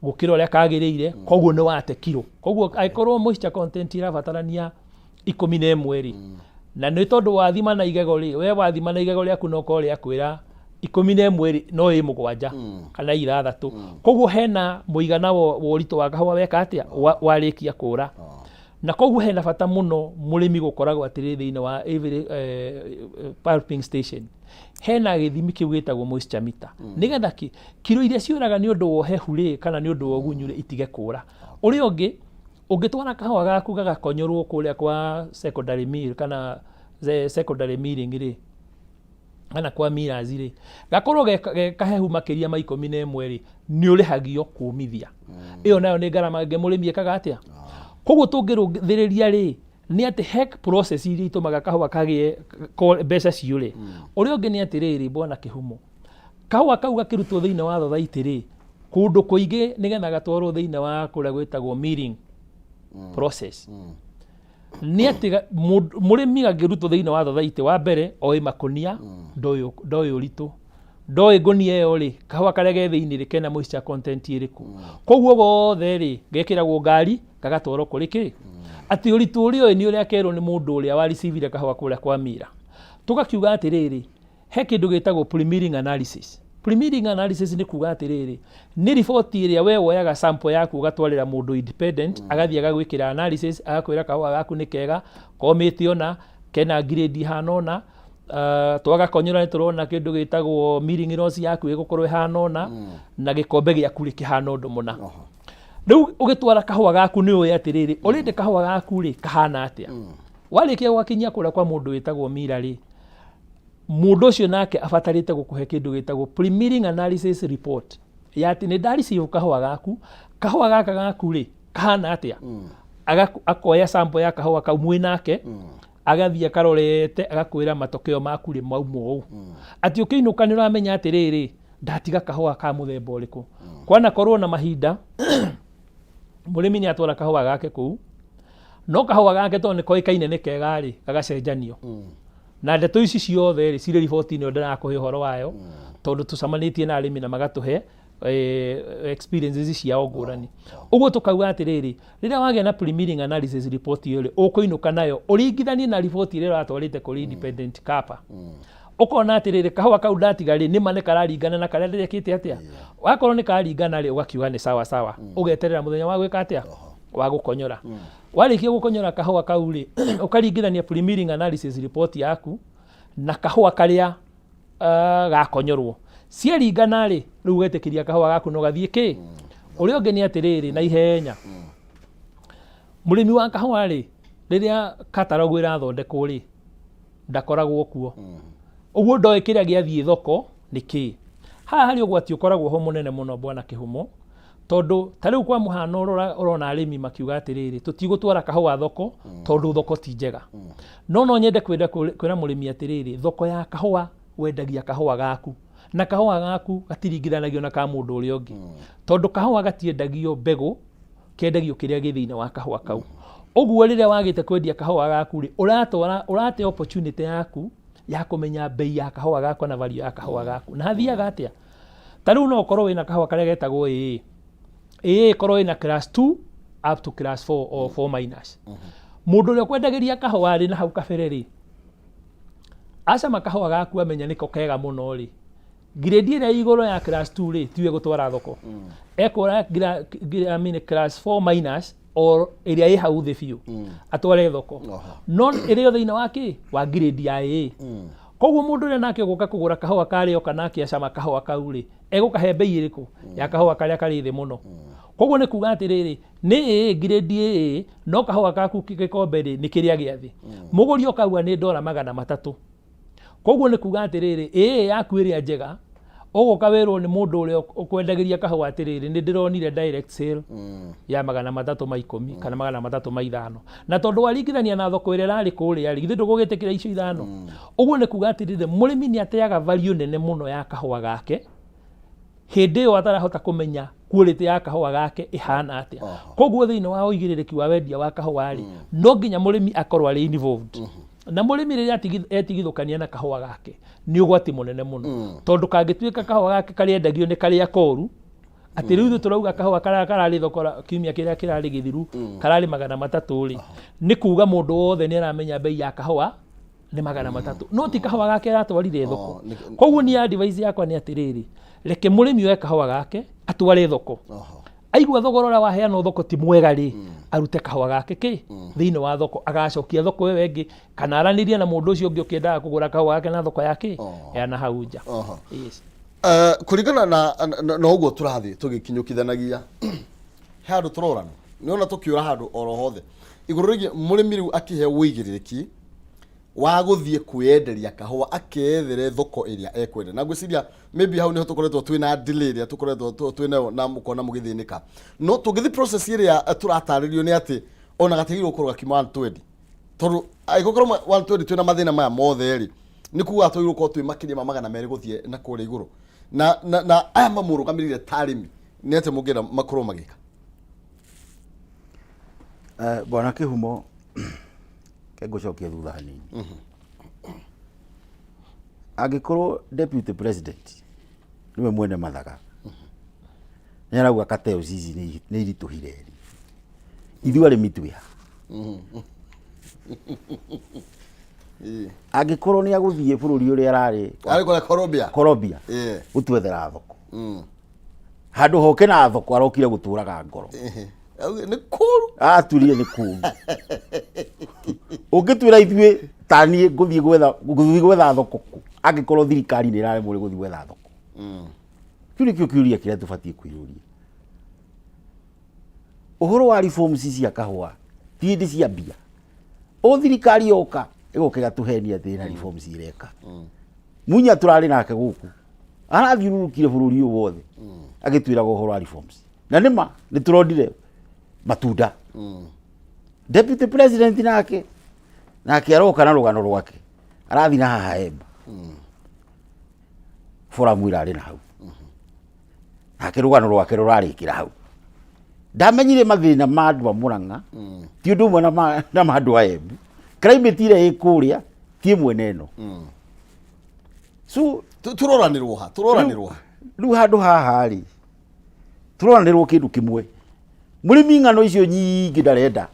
gũkĩra ũrĩa kagĩrĩire, koguo nĩ wate kiro. Koguo angĩkorwo moisture content ĩrabatarania 11 rĩ, na nĩ tondũ wathima na igego rĩ, we wathima na igego rĩaku no korwo rĩakwĩra 11 rĩ, no ĩ 7 kana 6. Koguo hena mũigana wa ũritũ wa kahũa weka atĩa, warĩkia kũra. Na koguo hena bata mũno mũrĩmi gũkoragwo atĩrĩ thĩinĩ wa every pulping station hena gĩthimi kĩu gĩtagwo moisture meter, nĩgetha kiro iria ciũraga nĩ ũndũ wa ũhehu rĩ, kana nĩ ũndũ wa ũgunyu rĩ, itige kũra. Ũrĩa ũngĩ, ũngĩtwara kahũa gaku gagakonyorwo kũrĩa kwa secondary mill kana secondary milling rĩ, kana kwa millers rĩ, gakorwo ge kahehu makĩria ma 11 rĩ, nĩ ũrĩhagio kũmithia. Ĩyo nayo nĩ ngarama ĩngĩ mũrĩmi ekaga atĩa. Koguo tũngĩrũthĩrĩria rĩ, nĩ atĩ he process iria itũmaga kahũa kagĩe mbeca ciũre. Ũrĩa ũngĩ nĩ atĩrĩrĩ, bwana Kĩhumo, kahũa kau gakĩrutwo thĩinĩ wa thothaitĩ rĩ, kũndũ kũingĩ nĩgetha gatwarwo thĩinĩ wa kũrĩa gwĩtagwo milling process, nĩ atĩ mũrĩmi angĩrutwo thĩinĩ wa thothaitĩ, wa mbere oĩ makũnia, ndoĩ ũritũ, ndoĩ ngũnia ĩyo rĩ, kahũa karĩa ge thĩinĩ rĩ, kena moisture content ĩrĩkũ. Koguo gothe rĩ, gekĩragwo ngari gagatwarwo kũrĩ kĩ, atĩ ũritũ ũrĩa ũĩ nĩ ũrĩa kerwo nĩ mũndũ ũrĩa wa receive kahũa kũrĩa kwa mira. Tũgakiuga atĩrĩrĩ, he kĩndũ gĩtagwo pre-milling analysis. Pre-milling analysis nĩ kuga atĩrĩrĩ, nĩ riboti ĩrĩa we woyaga sample yaku ũgatwarĩra mũndũ independent, agathiĩ agagwĩkĩra analysis, agakwĩra kahũa gaku nĩ kega, komĩte ũna, kena grade ihana ũna, twagakonyora nĩ tũrona kĩndũ gĩtagwo milling loss yaku ĩgũkorwo ĩhana ũna, na gĩkombe gĩaku rĩ kĩhana ũndũ mũna. Rĩu ũgĩtwara kahũa gaku nĩ ũĩ atĩrĩrĩ, already kahũa gaku rĩ kahana atĩa. Warĩkia gũgakinyia kũrĩa kwa mũndũ wĩtagwo mira rĩ, mũndũ ũcio nake abatarĩte gũkũhe kĩndũ gĩtagwo pre-milling analysis report ya atĩ nĩ ndareceive kahũa gaku, kahũa gaka gaku rĩ kahana atĩa. Akoya sample ya kahũa kau mwĩ nake, agathiĩ akarorete, agakwĩra matokeo maku rĩ mauma ũũ, atĩ ũkĩinũka nĩ ũramenya atĩrĩrĩ, ndatiga kahũa ka mũthemba ũrĩkũ. Kwanakorwo na mahinda mũrĩmi nĩ atwara kahũa gake kũu, no kahũa gake tondũ nĩ koĩkaine nĩ kega rĩ, gagacenjanio. Na ndeto ici ciothe rĩ, cirĩ riboti-inĩ ĩyo ndĩrakũhe ũhoro wayo, tondũ tũcemanĩtie na arĩmi na magatũhe Experiences ciao ngũrani. Ũguo tũkauga atĩrĩrĩ, rĩrĩa wagĩa na pre-milling analysis report ĩyo rĩ, ũkũinũka nayo ũringithanie na riboti ĩrĩa ũratwarĩte kũrĩ independent cupper, ũkona atĩrĩrĩ, kahũa kau ndatiga rĩ, nĩma nĩ kararingana na karĩa ndĩrekĩte atĩa. Wakorwo nĩ karingana rĩ, ũgakiuga nĩ sawa sawa, ũgeterera mũthenya wa gwĩka atĩa, wa gũkonyora. Warĩkia gũkonyora kahũa kau rĩ, ũkaringithania pre-milling analysis report yaku na kahũa karĩa gakonyorwo. Ciaringana rĩ, rĩu ũgetĩkĩria kahũa gaku no gathiĩ kĩ. Ũrĩa ũngĩ nĩ atĩrĩrĩ, na ihenya, mũrĩmi wa kahũa rĩ, rĩrĩa catalogue ĩrathondekwo rĩ, ndakoragwo kuo. Ũguo ndoĩ kĩrĩa gĩathiĩ thoko nĩ kĩĩ. Haha harĩ ũgwati ũkoragwo ho mũnene mũno, bwana Kĩhumo, tondũ ta rĩu kwa mũhano ũrona arĩmi makiuga atĩrĩrĩ, tũtigũtwara kahũa thoko tondũ thoko ti njega. No nyende kwenda kwĩra mũrĩmi atĩrĩrĩ, thoko ya kahũa wendagia kahũa gaku, na kahũa gaku gatiringithanagio na ka mũndũ ũrĩa ũngĩ, tondũ kahũa gatiendagio mbegũ, kendagio kĩrĩa gĩ thĩinĩ wa kahũa kau. Ũguo rĩrĩa wagĩte kwendia kahũa gaku rĩ, ũratwara ũrate opportunity yaku ya kũmenya bei ya kahũa gaku na value ya kahũa gaku. Na hathiaga atĩa? Ta rĩu no ũkorwo wĩna kahũa karĩa getagwo AA. AA ĩkorwo ĩna class 2 up to class 4 or 4 minus. Mũndũ ũrĩa ũkwendagĩria kahũa rĩ, na hau kabere rĩ, acama kahũa gaku amenya nĩko kega mũno rĩ, grade ĩrĩa ĩ igũrũ ya class 2 rĩ, tiwe gũtwara thoko, ekũra I mean, class 4 minus or ĩrĩa ĩ hau thĩ biũ atware thoko, no ĩrĩ o thĩinĩ wa kĩ wa grade ya AA. Koguo mũndũ ũrĩa nake ũgũka kũgũra kahũa karĩa oka nake acama kahũa kau rĩ, egũkahe bei ĩrĩkũ? Ya kahũa karĩa karĩ thĩ mũno. Koguo nĩ kuga atĩrĩrĩ, nĩ AA, grade AA, no kahũa gaku gĩkombe rĩ, nĩ kĩrĩa gĩa thĩ. Mũgũri okauga nĩ ndora 300. Koguo nĩ kuga atĩrĩrĩ, AA yaku ĩrĩa njega, ũgũka wĩrwo nĩ mũndũ ũrĩa ũkwendagĩria kahũa atĩrĩrĩ, nĩ ndĩronire direct sale ya 310 kana 305, na tondũ waringithania na thoko ĩrĩa ĩrarĩ kũrĩa rĩ, githĩ ndũgũgĩtĩkĩra icio 5? Ũguo nĩ kuga atĩrĩrĩ, mũrĩmi nĩ ateaga value nene mũno ya kahũa gake hĩndĩ ĩyo atarahota kũmenya quality ya kahũa gake ĩhana atĩa. Koguo thĩinĩ wa ũigĩrĩrĩki wa wendia wa kahũa rĩ, no nginya mũrĩmi akorwo arĩ involved. Na mũrĩmi rĩrĩa etigithũkania na kahũa gake nĩ ũgwati mũnene mũno, tondũ kangĩtuĩka kahũa gake karĩendagio nĩ karĩa koru, atĩ rĩu ithuĩ tũrauga kahũa karĩa kararĩ thoko kiumia kĩrĩa kĩrarĩ gĩthiru kararĩ 300 rĩ, nĩ kuga mũndũ wothe nĩ aramenya bei ya kahũa nĩ 300, no ti kahũa gake aratwarire thoko. Koguo niĩ advice yakwa nĩ atĩrĩrĩ, reke mũrĩmi oe kahũa gake atware thoko. Aigua thogora ũrĩa waheanwo thoko ti mwega rĩ, arute kahũa gake kĩ thĩinĩ wa thoko, agacokia thoko ĩyo ĩngĩ, kana aranĩrie na mũndũ ũcio ũngĩ ũkĩendaga kũgũra kahũa gake na thoko ya kĩ ya na hau nja. Yes. Kũringana na ũguo tũrathiĩ tũgĩkinyũkithanagia, he handũ tũrorana nĩona tũkĩũra handũ oro hothe igũrũ rĩgiĩ mũrĩmi rĩu akĩhe ũigĩrĩrĩki wa gũthiĩ kwĩyenderia kahũa, akeyethere thoko ĩrĩa ekwenda. Na ngwĩciria maybe hau nĩho tũkoretwo twĩna delay ĩrĩa tũkoretwo twĩnayo na mũkona mũgĩthĩnĩka. No tũngĩthiĩ process ĩrĩa tũratarĩrio nĩ atĩ ona gatiagĩrĩirwo gũkorwo gakiuma 120, tondũ angĩkorwo 120 twĩna mathĩna maya mothe rĩ, nĩ kuga twagĩrĩirwo gũkorwo twĩ makĩria ma 200 gũthiĩ na kũrĩa igũrũ. Na aya mamũrũgamĩrĩire ta arĩmi nĩ atĩa mũngĩenda makorwo magĩka? Bwana Kĩhumo, ke ngũcokia thutha hanini. Angĩkorwo deputy president nĩwe mwene mathaga nĩ arauga cartels ici nĩ iritũhire rĩ, ithuĩ arĩmi twĩ ha? Angĩkorwo nĩ agũthiĩ bũrũri ũrĩa ararĩ arĩ kũrĩa Colombia, Colombia, gũtwethera thoko, handũ hoke na thoko arokire gũtũraga ngoro. Auge, nĩ kũru. Aturire nĩ kũru. Ũngĩtwĩra ithuĩ ta niĩ ngũthiĩ gwetha thoko kũ angĩkorwo thirikari nĩ ĩraremwo nĩ gũthiĩ gwetha thoko? Kĩu nĩkĩo kĩũria kĩrĩa tũbatiĩ kwĩyũria. Ũhoro wa reforms cia kahũa ti hĩndĩ ciambia, o thirikari yoka ĩgoka ĩgatũhenia atĩ ĩna reforms ĩreka. Munya tũrarĩ nake gũkũ arathiũrũrũkire bũrũri ũyũ wothe agĩtwĩraga ũhoro wa reforms, na nĩma nĩ tũronire matunda. Deputy president nake aroka na rũgano rwake, arathiĩ na haha Embu, forum ĩrarĩ na hau, nake rũgano rwake rũrarĩkĩra hau. Ndamenyire mathĩna ma andũ a Mũrang'a ti ũndũ ũmwe na ma andũ a Embu. Climate ĩrĩa ĩ kũrĩa ti ĩmwe na ĩno, so Tũroranĩrwo ha? Tũroranĩrwo ha? Rĩu handũ haha rĩ, Tũroranĩrwo kĩndũ kĩmwe. Mũrĩmi ng'ano icio nyingĩ ndarenda.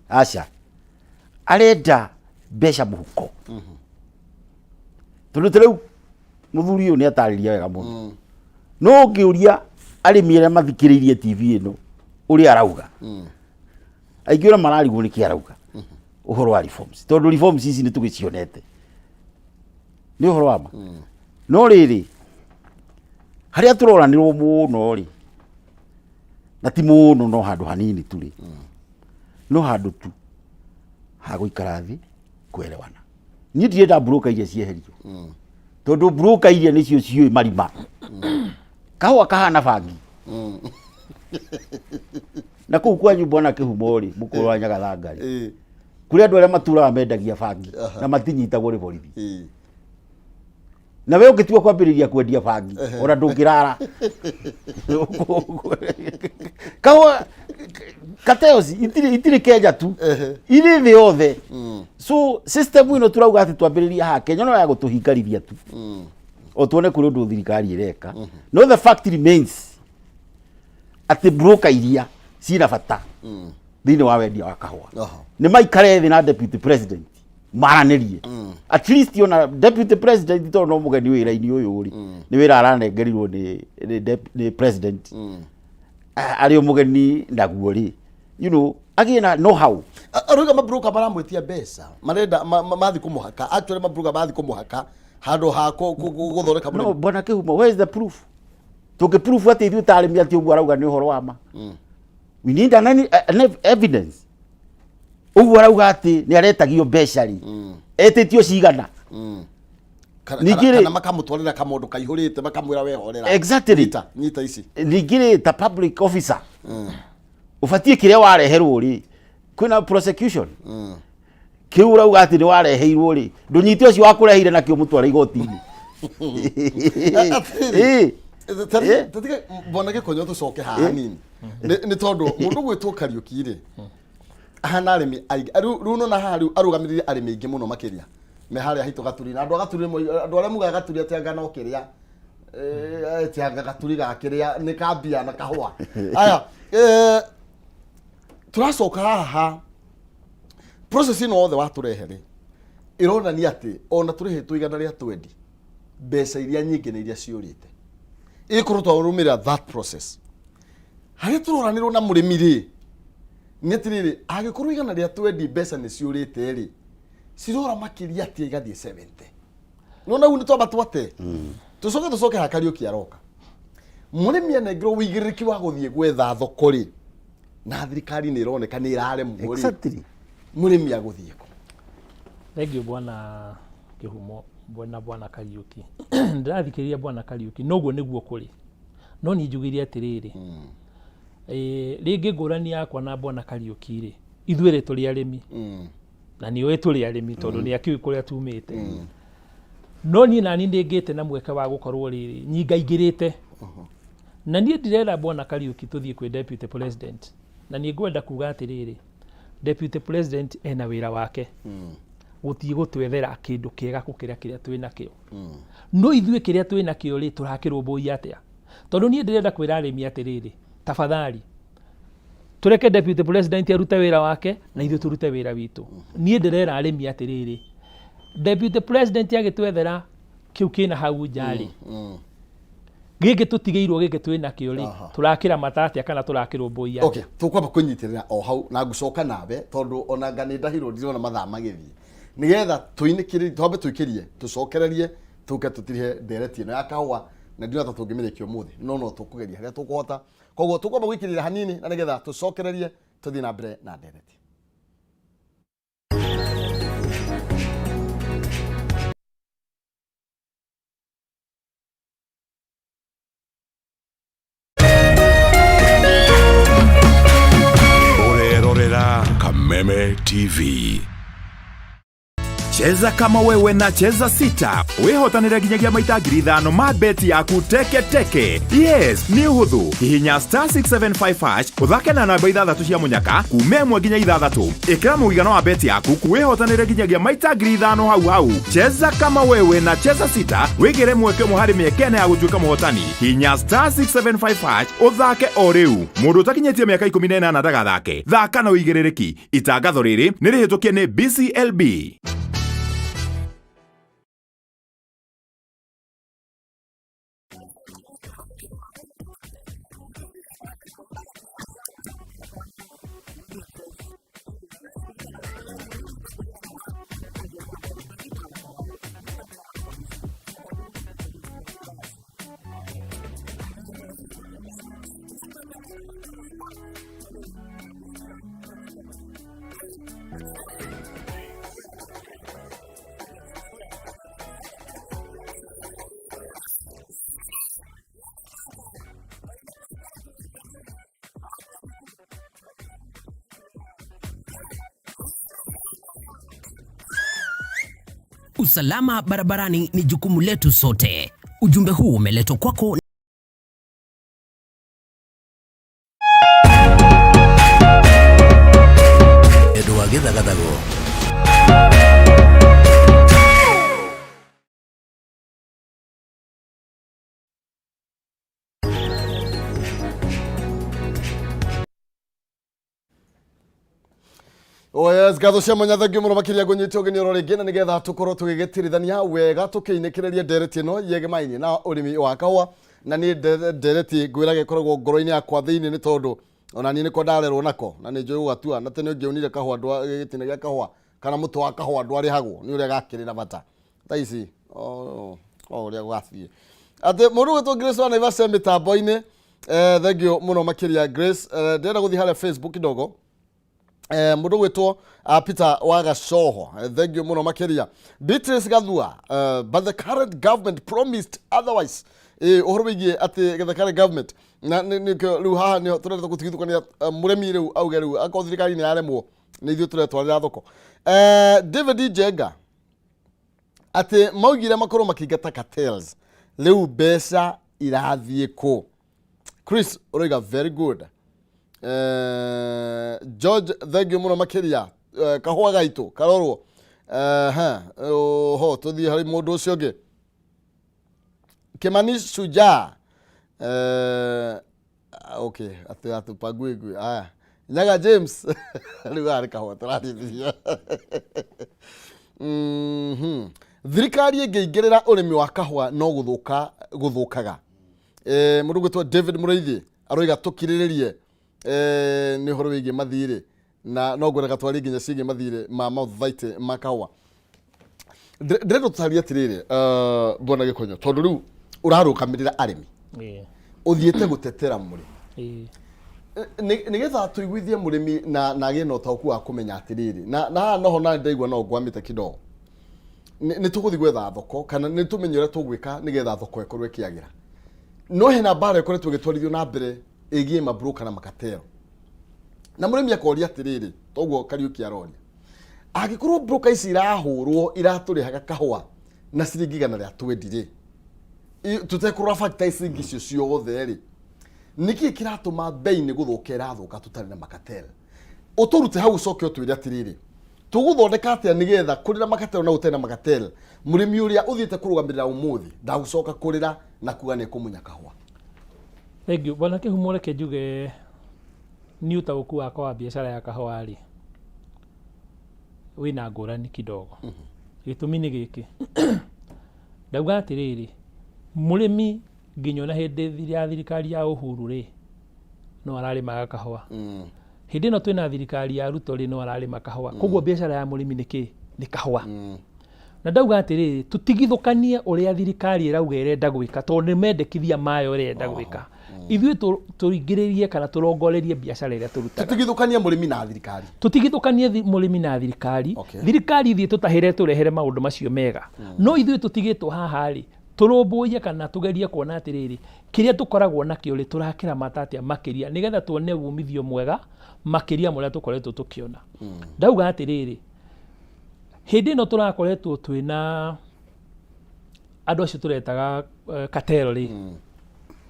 Aca. Arenda mbeca mũhuko. Tondũ ta rĩu mũthuri ũyũ nĩ atarĩria wega mũno. No ũngĩũria arĩmi arĩa mathikĩrĩirie TV ĩno ũrĩa arauga. Aingĩ ũrĩa mararigwo nĩkĩ arauga. Ũhoro wa reforms. Tondũ reforms ici nĩ tũgĩcionete. Nĩ ũhoro wa ma. No rĩrĩ, harĩa tũroranĩrwo mũno rĩ, na ti mũno no handũ hanini tu rĩ, no handũ tu ha gũikara thĩ kuelewana. Niĩ ndirenda broker iria cieherio. Tondũ broker iria nĩcio ciũĩ marima. Kahũa kahana bangi. Na kũu kwanyu bwana Kĩhumo rĩ, mũkũrũ wa Nyagathanga rĩ, kũrĩ andũ arĩa maturaga mendagia bangi na matinyitagwo nĩ borithi. Na we ũngĩtua kwambĩrĩria kwendia bangi ona ndũngĩrara. Kahũa cartels itirĩ Kenya tu, irĩ thĩ yothe. So system ĩno turauga atĩ twambĩrĩria haha Kenya no ya gũtũhingarithia tu. O tuone kũrĩ ũndũ thirikari ĩreka. No the fact remains atĩ broker iria ciĩna bata thĩinĩ wa wendia wa kahũa. Nĩ maikare thĩ na deputy president maranĩrie. At least ona deputy president tondũ no mũgeni wĩra-inĩ ũyũ rĩ, nĩ wĩra aranengerirwo nĩ president. Arĩ o mũgeni naguo rĩ, agĩe na know how. Arauga mabroka maramwĩtia mbeca, marenda mathiĩ kũmũhaka. Actually mabroka mathiĩ kũmũhaka handũ ha gũthondeka No, mũrĩmi. Bwana Kĩhumo, where is the proof? Tũngĩ proof atĩ ithuĩ ta arĩmi atĩ ũguo arauga nĩ ũhoro wa ma. We need an evidence. Ũguo arauga atĩ nĩ aretagio mbeca rĩ, etĩtio cigana? Ningĩ kana makamũtwarĩra kamũndũ kaihũrĩte makamwĩra we horera. Exactly. Nyita, nyita ici. Ningĩ rĩ, ta public officer ũbatiĩ kĩrĩa wareherwo rĩ, kwĩna prosecution. Kĩu ũrauga atĩ nĩ wareheirwo rĩ, ndũnyite ũcio wakũreheire nakĩo mũtware igoti-inĩ. Atĩrĩrĩ, tatige bwana Gĩkonyo tũcoke haha hanini. Nĩ tondũ mũndũ gwĩtwo Kariũki rĩ, ahana arĩmi aingĩ. Rĩu nona haha rĩu arũgamĩrĩire arĩmi aingĩ mũno makĩria me harĩa haitũ Gaturi. Na andũ a Gaturi andũ arĩa mugaga Gaturi atĩ anga no kĩrĩa, atĩ anga Gaturi ga kĩrĩa nĩ kambia na kahũa. Aya, tũracoka haha process ĩno yothe watũrehe rĩ, ĩronania atĩ ona tũrĩhĩtwo 120, mbeca iria nyingĩ nĩ iria ciũrĩte. Ĩkorwo twarũmĩrĩra that process, harĩa tũroranĩrwo na mũrĩmi rĩ, nĩ atĩrĩrĩ, angĩkorwo 120 mbeca nĩ ciũrĩte rĩ, cirora makĩria atĩa igathiĩ 70? Nona hau nĩ twamba twate tũcoke haha Kariũki aroka. Mũrĩmi anengerwo ũigĩrĩrĩki wa gũthiĩ gwetha thoko rĩ, na thirikari nĩ ĩroneka nĩ ĩraremwo rĩ, mũrĩmi agũthiĩ kũ? Thengiũ bwana Kĩhumo na bwana Kariũki. Ndĩrathikĩrĩria bwana Kariũki, noguo nĩguo kũrĩ. No niĩ njugire atĩrĩrĩ, rĩngĩ ngũrani yakwa na bwana Kariũki rĩ, ithuĩ rĩ tũrĩ arĩmi. Na nĩ ũĩ tũrĩ arĩmi tondũ nĩ akĩũĩ kũrĩa tumĩte. No niĩ nani ndĩngĩte na mweke wa gũkorwo rĩrĩ nyingaingĩrĩte. Na niĩ ndirera bwana Kariũki tũthiĩ kwĩ deputy president. Na niĩ ngwenda kuga atĩrĩrĩ, deputy president ena wĩra wake. Gũthiĩ gũtwethera kĩndũ kĩega gũkĩra kĩrĩa twĩ nakĩo. No ithuĩ kĩrĩa twĩ nakĩo rĩ, tũrakĩrũmbũiya atĩa? Tondũ niĩ ndĩrenda kwĩra arĩmi atĩrĩrĩ, tafadhali tũreke deputy president arute wĩra wake na ithuĩ tũrute wĩra witũ. Niĩ ndĩrera arĩmi atĩrĩrĩ, deputy president agĩtwethera kĩu kĩna hau nja rĩ, gĩkĩ tũtigĩirwo gĩkĩ twĩ nakĩo rĩ, tũrakĩramata atĩa kana tũrakĩrũmbũiya? Okay, tũkwamba kwĩnyitĩrĩra o hau na ngũcoka nawe tondũ ona nga nĩ ndahirwo ndirona mathaa magĩthiĩ, nĩgetha tũinĩkĩrĩrie, twambe tũikĩrie, tũcokererie, tũke tũtirihe ndereti ĩno ya kahũa, na ndĩrona ta tũngĩmĩrĩkia ũmũthĩ, no no tũkũgeria harĩa tũkũhota. Koguo tũkwamba gwĩkĩrĩra hanini na nĩgetha tũcokererie tũthiĩ na mbere na ndereti. Ũrerorera Kameme TV. Cheza kama wewe na Cheza Sita wĩhotanĩre nginyagia maita 5,000 ma beti yaku teke teke. Yes, nĩ ũhũthũ. Hihinya star 675 hash ũthake na namba ithathatũ cia mũnyaka kuma 1 nginya 6. Ĩkĩra mũigana wa beti yaku wĩhotanĩre nginyagia maita 5,000 hau hau. Cheza kama wewe na Cheza Sita wĩgĩre mweke ũmwe harĩ mĩeke ĩna ya gũtuĩka mũhotani. Hihinya star 675 hash ũthake o rĩu. Mũndũ ũtakinyĩtie mĩaka 18 ndagathake. Thaka na ũigĩrĩrĩki. Itangatho rĩrĩ nĩ rĩhĩtũkie nĩ BCLB. Usalama barabarani ni jukumu letu sote. Ujumbe huu umeletwa kwako Ũndũ wa gĩthagathago. Oh yes, ngatho cia mwanya, thengiũ mũno makĩria. Ngũnyite ũgeni oro rĩngĩ na nĩgetha tũkorwo tũgĩgĩtirithania wega, tũkĩinĩkĩrĩria ndereti ĩno yegemaini na ũrĩmi wa kahũa. Na niĩ ndereti ngwĩraga ĩkoragwo ngoro-inĩ yakwa thĩinĩ, nĩ tondũ ona niĩ nĩko ndarerwo nako na nĩ njũĩ gũgatua. Na tene ũngĩonire kahũa gĩtina gĩa kahũa kana mũtĩ wa kahũa ndwarĩhagwo nĩ ũrĩa gakĩrĩ na bata. Thaa ici o ũrĩa gũgathiĩ atĩ mũndũ gwĩtwo Grace wa Naivasha mĩtambo-inĩ. Thengiũ mũno makĩria, Grace. Ndĩrenda gũthiĩ harĩa Facebook kidogo. Mũndũ gwĩtwo Peter wa Gacoho, thengiũ mũno makĩria. Beatrice Gathua, but the current government promised otherwise. Ũhoro wĩgiĩ atĩ the current government na nĩkĩo rĩu haha nĩho tũrenda gũtigithũkania mũrĩmi rĩu auge rĩu akorwo thirikari nĩ yaremwo, nĩ ithuĩ tũretwarĩra thoko. David Njenga atĩ maugire makorwo makĩingata cartels, rĩu mbeca irathiĩ kũ? Chris ũroiga very good. George, thengiũ mũno makĩria. Kahũa gaitũ karorwo. Ha, oho tũthiĩ harĩ mũndũ ũcio ũngĩ, Kimani Shujaa. Okay, atĩ atupangui aya. Nyaga James, rĩu haha nĩ kahũa tũrarĩrĩria. Thirikari ĩngĩingĩrĩra ũrĩmi wa kahũa no gũthũka gũthũkaga. Mũndũ gwĩtwo David Mũrĩithi aroiga tũkirĩrĩrie. Nĩ ũhoro wĩgiĩ mathirĩ na no ngwendaga twarie nginya ciĩgiĩ mathirĩ ma mauthaitĩ ma kahũa. Ndĩrenda tũtarie atĩrĩrĩ, bwana Gĩkonyo, tondũ rĩu ũrarũgamĩrĩra arĩmi, ũthiĩte gũtetera mũrĩmi, nĩgetha tũiguithie mũrĩmi na agĩe na ũtaũku wa kũmenya atĩrĩrĩ, na haha noho na ndaigua no ngwamĩte kidogo. Nĩ tũgũthiĩ gwetha thoko kana nĩ tũmenye ũrĩa tũgwĩka nĩgetha thoko ĩkorwo ĩkĩagĩra, no hena mbara ĩkoretwo ĩgĩtwarithio na mbere ĩgiĩ mabroka na makatero, na mũrĩmi akoria atĩrĩrĩ, toguo Kariũki aroria, angĩkorwo broker ici irahũrwo iratũrĩhaga kahũa na ciringi 120 rĩ, tũtekũrora factor ici ingĩ icio ciothe rĩ, nĩkĩ kĩratũma bei nĩ gũthũka ĩrathũka tũtarĩ na makatel? Ũtũrute hau, ũcoke ũtwĩre atĩrĩrĩ, tũgũthondeka atĩa nĩgetha kũrĩra makatel na gũtarĩ na makatel, mũrĩmi ũrĩa ũthiĩte kũrũgamĩrĩra ũmũthĩ ndagũcoka kũrĩra na kuga nĩ ekũmunya kahũa. Thank you. Bwana Kĩhumo, reke njuge niĩ ũtaũku wakwa wa biacara ya kahũa rĩ, wĩna ngũrani kidogo. Gĩtũmi nĩ gĩkĩ, ndauga atĩrĩrĩ, mũrĩmi nginya ona hĩndĩ ya thirikari ya Uhuru rĩ, no ararĩmaga kahũa. Hĩndĩ ĩno twĩna thirikari ya Ruto rĩ, no ararĩma kahũa. Koguo biacara ya mũrĩmi nĩ kĩ? Nĩ kahũa. Na ndauga atĩrĩrĩ, tũtigithũkanie ũrĩa thirikari ĩrauga ĩrenda gwĩka, tondũ nĩ mendekithia mayo ĩrenda gwĩka. Ithuĩ tũringĩrĩrie kana tũrongorerie biacara ĩrĩa tũrutaga. Tũtigithũkanie mũrĩmi na thirikari. Tũtigithũkanie mũrĩmi na thirikari. Thirikari ithiĩ tũtahĩre tũrehere maũndũ macio mega, no ithuĩ tũtigĩtwo haha rĩ, tũrũmbũiye kana tũgerie kuona atĩrĩrĩ, kĩrĩa tũkoragwo nakĩo rĩ, tũrakĩramata atĩa makĩria nĩgetha tuone umithio mwega makĩria ma ũrĩa tũkoretwo tũkĩona. Ndauga atĩrĩrĩ, Hĩndĩ ĩno tũrakoretwo twĩna andũ acio tũretaga cartel rĩ,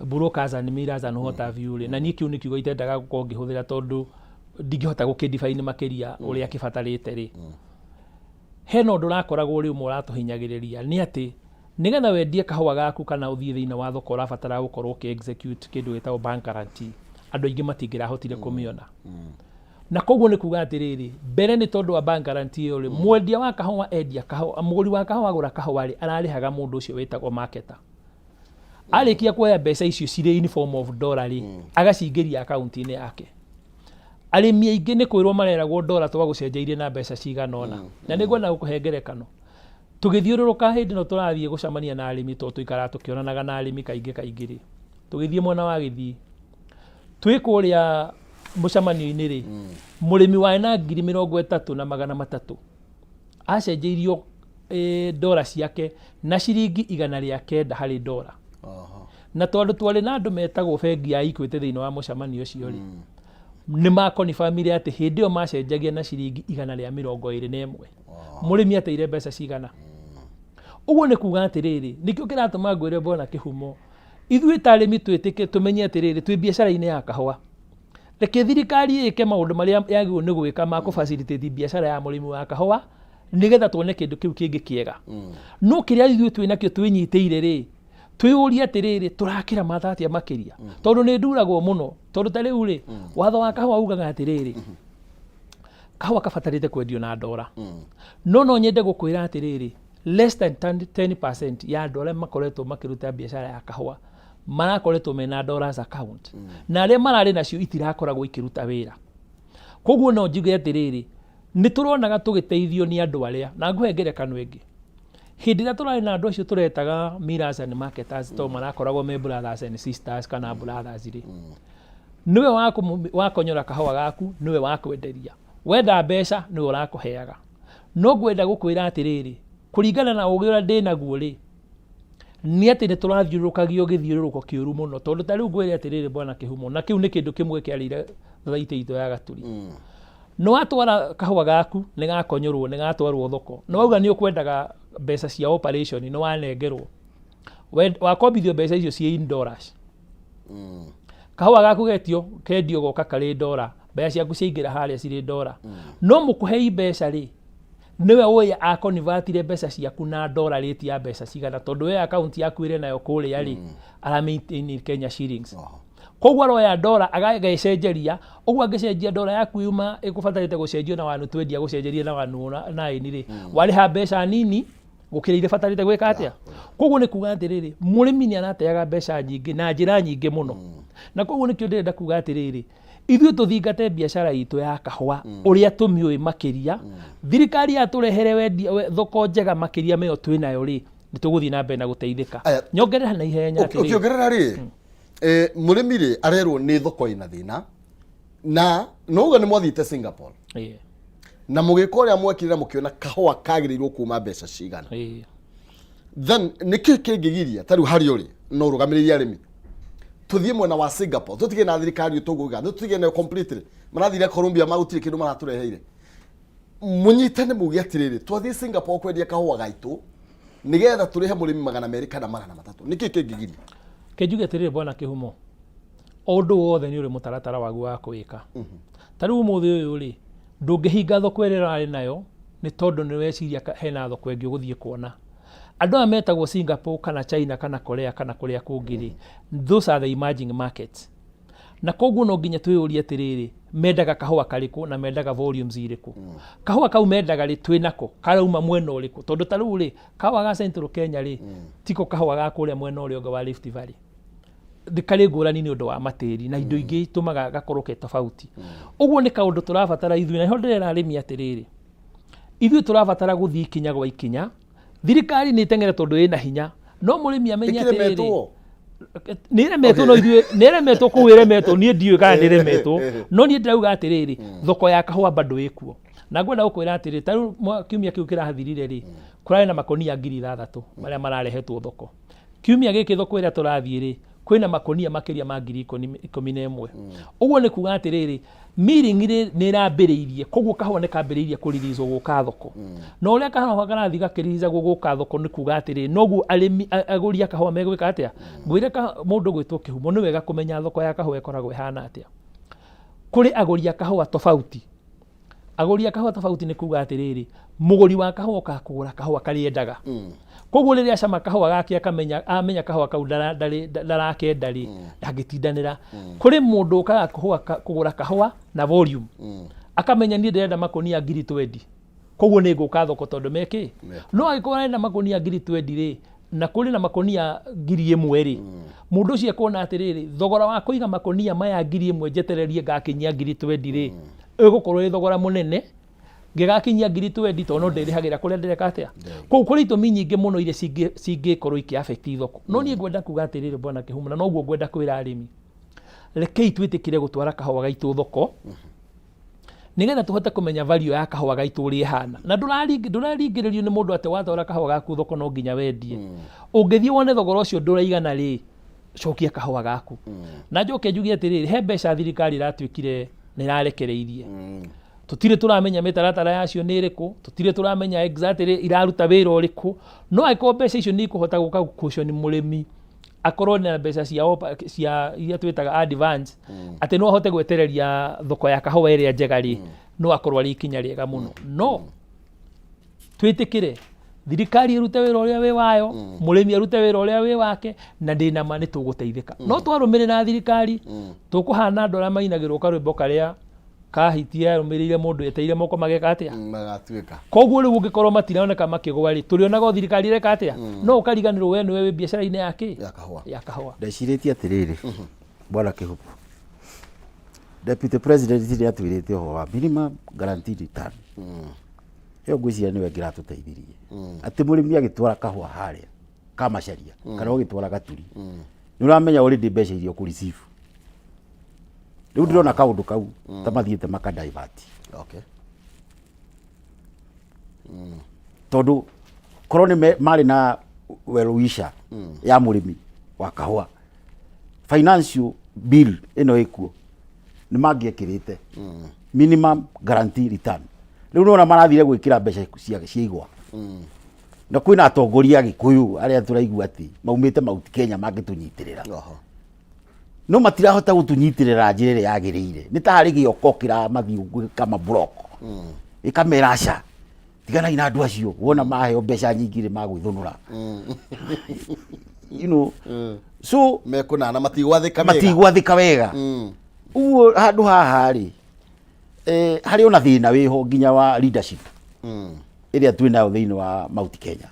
brokers and millers and what have you rĩ, na niĩ kĩu nĩ kiugo itendaga gũkorwo ngĩhũthĩra tondũ ndingĩhota gũkĩ-define makĩria ũrĩa kĩbatarĩte rĩ. Hena ũndũ ũrakoragwo rĩ ũmwe ũratũhinyagĩrĩria nĩ atĩ nĩgetha wendie kahũa gaku kana ũthiĩ thĩinĩ wa thoko ũrabatara gũkorwo ũkĩ execute kĩndũ gĩtagwo bank guarantee. Andũ aingĩ matingĩrahotire kũmĩona. Na koguo nĩ kuga atĩrĩrĩ, mbere nĩ tondũ wa bank guarantee ĩyo rĩ, mwendia wa kahũa endia kahũa, mũgũri wa kahũa agũra kahũa rĩ, ararĩhaga mũndũ ũcio wĩtagwo marketer. Arĩkia kuoya mbeca icio cirĩ in form of dollar rĩ, agacingĩria akaunti-inĩ yake. Arĩmi aingĩ nĩ kwĩrwo mareragwo dollar twagũcenjeirie na mbeca cigana ũna. Na nĩ ngwenda gũkũhe ngerekano. Tũgĩthiũrũrũka hĩndĩ ĩno tũrathiĩ gũcemania na arĩmi tondũ tũikaraga tũkĩonanaga na arĩmi kaingĩ kaingĩ rĩ, tũgĩthiĩ mwena wa Gĩthii, twĩ kũrĩa mũcemanio-inĩ rĩ, mũrĩmi warĩ na 30,300 acenjeirio ndora ciake na ciringi 109 harĩ ndora. Na tondũ twarĩ na andũ metagwo bengi ya Equity thĩinĩ wa mũcemanio ũcio rĩ, nĩ makonibamire atĩ hĩndĩ ĩyo macenjagia na ciringi 121. Mũrĩmi ateire mbeca cigana? Ũguo nĩ kuga atĩrĩrĩ, nĩkĩo kĩratũma ngwĩre bwana Kĩhumo, ithuĩ ta arĩmi twĩtĩke tũmenye atĩrĩrĩ, twĩ biacara-inĩ ya kahũa. Reke thirikari ĩke maũndũ marĩa yagĩrĩirwo nĩ gwĩka ma kũ facilitate biacara ya mũrĩmi wa kahũa nĩgetha tuone kĩndũ kĩu kĩngĩ kĩega. No kĩrĩa ithuĩ twĩ nakĩo twĩnyitĩire rĩ, twĩyũrie atĩrĩrĩ, tũrakĩramata atĩa makĩria? Tondũ nĩ nduragwo mũno, tondũ ta rĩu rĩ, watho wa kahũa ugaga atĩrĩrĩ, kahũa kabatarĩte kwendio na ndora. No no nyende gũkwĩra atĩrĩrĩ, less than 10% ya andũ arĩa makoretwo makĩruta biacara ya kahũa marakoretwo mena dollars account. Na arĩa mararĩ nacio itirakoragwo ikĩruta wĩra. Koguo no njuge atĩrĩrĩ, nĩ tũronaga tũgĩteithio nĩ andũ arĩa, na ngũhe ngerekano ĩngĩ. Hĩndĩ ĩrĩa tũrarĩ na andũ acio tũretaga millers and marketers to marakoragwo me brothers and sisters kana brothers rĩ, nĩwe wakonyora kahũa gaku, nĩwe wakwenderia. Wenda mbeca nĩwe ũrakũheaga. No ngwenda gũkwĩra atĩrĩrĩ, kũringana na ũgĩ ũrĩa ndĩnaguo rĩ, nĩ atĩ nĩ tũrathiũrũrũkagio gĩthiũrũrũko kĩũru mũno, tondũ ta rĩu ngwĩre atĩrĩrĩ bwana Kĩhumo, na kĩu nĩ kĩndũ kĩmwe kĩarĩire thothaitĩ itũ ya Gaturi. Nĩ watwara kahũa gaku, nĩ gakonyorwo, nĩ gatwarwo thoko. Nĩ wauga nĩ ũkwendaga mbeca cia operation, nĩ wanengerwo. Wakombithio mbeca icio ciĩ in dollars. Kahũa gaku getio, kendio goka karĩ ndora, mbeca ciaku ciaingĩra harĩa cirĩ ndora. No mũkũhei mbeca rĩ, nĩwe ũĩ akonvatire mbeca ciaku na ndora rate ya mbeca cigana, tondũ we account yaku ĩrĩ nayo kũrĩa rĩ, ara maintain Kenya shillings. Koguo aroya ndora agagecenjeria, ũguo angĩcenjia ndora yaku yuma ĩkũbatarĩte gũcenjio na 120 agũcenjerie na 109 rĩ, warĩha mbeca nini gũkĩra iria batarĩte gwĩka atĩa. Koguo nĩ kuga atĩrĩrĩ, mũrĩmi nĩ arateaga mbeca nyingĩ na njĩra nyingĩ mũno. Na koguo nĩkĩo ndĩrenda kuga atĩrĩrĩ, ithuĩ tũthingate biacara itũ ya kahũa ũrĩa tũmĩũĩ makĩria, thirikari yatũrehere thoko njega makĩria meyo twĩnayo rĩ, nĩ tũgũthiĩ na mbere na gũteithĩka. Aya. Nyongerera na ihenya atĩrĩrĩ. Ũkĩongerera rĩ, mũrĩmi rĩ arerwo nĩ thoko ĩna thĩna, na no uga nĩ mwathiĩte Singapore. Na mũgĩka ũrĩa mwekire na mũkĩona kahũa kagĩrĩirwo kuma mbeca cigana. Then nĩkĩ kĩngĩgiria ta rĩu harĩa ũrĩ no ũrũgamĩrĩrie arĩmi tũthiĩ mwena wa Singapore, tũtige na thirikari tũguga, tũtige nayo completely. Marathire Colombia magũtirĩ kĩndũ maratũreheire. Mũnyitane muge atĩrĩrĩ, twathiĩ Singapore kwendia kahũa gaitũ nĩgetha tũrĩhe mũrĩmi 200 kana 300. Nĩkĩ kĩngĩgiria? Kĩnjuge atĩrĩrĩ bwana Kĩhumo, o ũndũ wothe nĩ ũrĩ mũtaratara waguo wa kũwĩka. Ta rĩu ũmũthĩ ũyũ rĩ, ndũngĩhinga thoko ĩrĩa ũrarĩ nayo nĩ tondũ nĩ weciria hena thoko ĩngĩ ũgũthiĩ kuona. Andũ aya metagwo Singapore kana China kana Korea kana kũrĩa kũngĩ rĩ, those are the emerging markets. Na koguo no nginya twĩyũrie atĩrĩrĩ, mendaga kahũa karĩkũ na mendaga volumes irĩkũ. Kahũa kau mendaga rĩ, twĩ nako, karauma mwena ũrĩkũ? Tondũ ta rĩu rĩ, kahũa ga Central Kenya rĩ, tiko kahũa ga kũrĩa mwena ũrĩa ũngĩ wa Rift Valley. Nĩ karĩ ngũrani nĩ ũndũ wa matĩri na indo ingĩ itũmaga gakorwo ke tofauti. Ũguo nĩ kaũndũ tũrabatara ithuĩ, na nĩho ndĩrera arĩmi atĩrĩrĩ, ithuĩ tũrabatara gũthiĩ ikinya gwa ikinya. Thirikari nĩ ĩteng'ere tondũ ĩna hinya, no mũrĩmi amenye atĩrĩrĩ, Ĩkĩremetwo. nĩ ĩremetwo, no ithuĩ nĩ ĩremetwo kũu ĩremetwo, niĩ ndiũĩ kana nĩ ĩremetwo, no niĩ ndĩrauga atĩrĩrĩ, thoko ya kahũa bado ĩkuo. Na ngwenda gũkwĩra atĩrĩrĩ, ta rĩu kiumia kĩu kĩrathirire rĩ, kũrarĩ na makonia 6,000 marĩa mararehetwo thoko. Kiumia gĩkĩ thoko ĩrĩa tũrathiĩ rĩ, Kwĩna makũnia makĩria ma 11,000. Ũguo nĩ kuga atĩrĩrĩ, milling rĩ nĩ ĩrambĩrĩirie, koguo kahũa nĩ kambĩrĩirie kũriricwo gũka thoko. Na ũrĩa kahũa karathiĩ gakĩriricagwo gũka thoko nĩ kuga atĩrĩrĩ, noguo arĩmi agũri a kahũa megwĩka atĩa? Ngwĩre mũndũ gwĩtwo Kĩhumo, nĩ wega kũmenya thoko ya kahũa ĩkoragwo ĩhana atĩa. Kũrĩ agũri a kahũa tofauti. Agũri a kahũa tofauti nĩ kuga atĩrĩrĩ, mũgũri wa kahũa okaga kũgũra kahũa karĩa endaga. Koguo rĩrĩa acama kahũa gake akamenya, amenya kahũa kau ndarakenda rĩ, ndangĩtindanĩra. Kũrĩ mũndũ ũkaga kũgũra kahũa na volume. Akamenya niĩ ndĩrenda makũnia 20,000. Koguo nĩ ngũka thoko tondũ me kĩ? No angĩkorwo arenda makũnia 20,000 rĩ, na kũrĩ na makũnia 1,000 rĩ, mũndũ ũcio ekuona atĩrĩrĩ, thogora wa kũiga makũnia maya 1,000 njetererie ngakinyia 20,000 rĩ, ĩgũkorwo ĩ thogora mũnene ngĩgakinyia 20,000 tondũ no ndĩrĩhagĩra kũrĩa ndĩreka atĩa. Koguo kũrĩ itũmi nyingĩ mũno iria cingĩkorwo ikĩ affect thoko. No niĩ ngwenda kuga atĩrĩrĩ bwana Kĩhumo, na noguo ngwenda kwĩra arĩmi, rekei twĩtĩkĩre gũtwara kahũa gaitũ thoko, nĩgetha tũhote kũmenya value ya kahũa gaitũ ũrĩa ĩhana. Na ndũraringĩrĩrio nĩ mũndũ atĩ watwara kahũa gaku thoko no nginya wendie. Ũngĩthiĩ wone thogora ũcio ndũraigana rĩ, cokia kahũa gaku. Na njoke njuge atĩrĩrĩ, he mbeca thirikari ĩratuĩkire nĩ ĩrarekereirie. Tũtirĩ tũramenya mĩtaratara yacio nĩ ĩrĩkũ, tũtirĩ tũramenya exactly iraruta wĩra ũrĩkũ, no angĩkorwo mbeca icio nĩ ikũhota gũka gũ-cushion mũrĩmi akorwo na mbeca cia cia iria twĩtaga advance, atĩ no ahote gwetereria thoko ya kahũa ĩrĩa njega rĩ, no akorwo arĩ ikinya rĩega mũno. No twĩtĩkĩre thirikari ĩrute wĩra ũrĩa wĩ wayo, mũrĩmi arute wĩra ũrĩa wĩ wake, na ndĩna ma nĩ tũgũteithĩka. No twarũmĩrĩra thirikari, tũkũhana andũ arĩa mainagĩrwo karwĩmbo karĩa kahiti yarũmĩrĩire mũndũ eteire moko mageka atĩa? Magatuĩka. Koguo rĩu ũngĩkorwo matironeka makĩgwa rĩ, tũrĩonaga o thirikari ĩreka atĩa? No ũkariganĩrwo we nĩwe wĩ biacara-inĩ ya kĩ? Ya kahũa. Ya kahũa. Ndecirĩtie atĩrĩrĩ, bwana Kĩhumo, Deputy President nĩ atwĩrĩte ũhoro wa minimum guaranteed return. Ĩyo ngwĩciria nĩwe ĩngĩratũteithirie. Atĩ mũrĩmi agĩtwara kahũa harĩa Kamacharia kana ũgĩtwara Gaturi, nĩ ũramenya already mbeca iria ũkũ receive. Rĩu ndĩrona kaũndũ kau ta mathiĩte maka divert. Tondũ korwo nĩ marĩ na well wisher ya mũrĩmi wa kahũa, financial bill ĩno ĩkuo nĩ mangĩekĩrĩte minimum guarantee return. Rĩu nĩwona marathire gwĩkĩra mbeca cia igwa. Na kwĩna atongoria a Gĩkũyũ arĩa tũraigua atĩ maumĩte Mount Kenya mangĩtũnyitĩrĩra. No matirahota gũtũnyitĩrĩra njĩra ĩrĩa yagĩrĩire. Nĩ ta harĩ gĩoko kĩramathiĩ gĩkama block. Gĩkamera aca, tiganai na andũ acio, wona maheo mbeca nyingĩ rĩ magwĩthũnũra. You know, so mekũnana matigwathĩka wega. Matigwathĩka wega. Ũguo handũ haha rĩ, harĩ ona thĩna wĩho nginya wa leadership ĩrĩa twĩ nayo thĩinĩ wa Mount Kenya.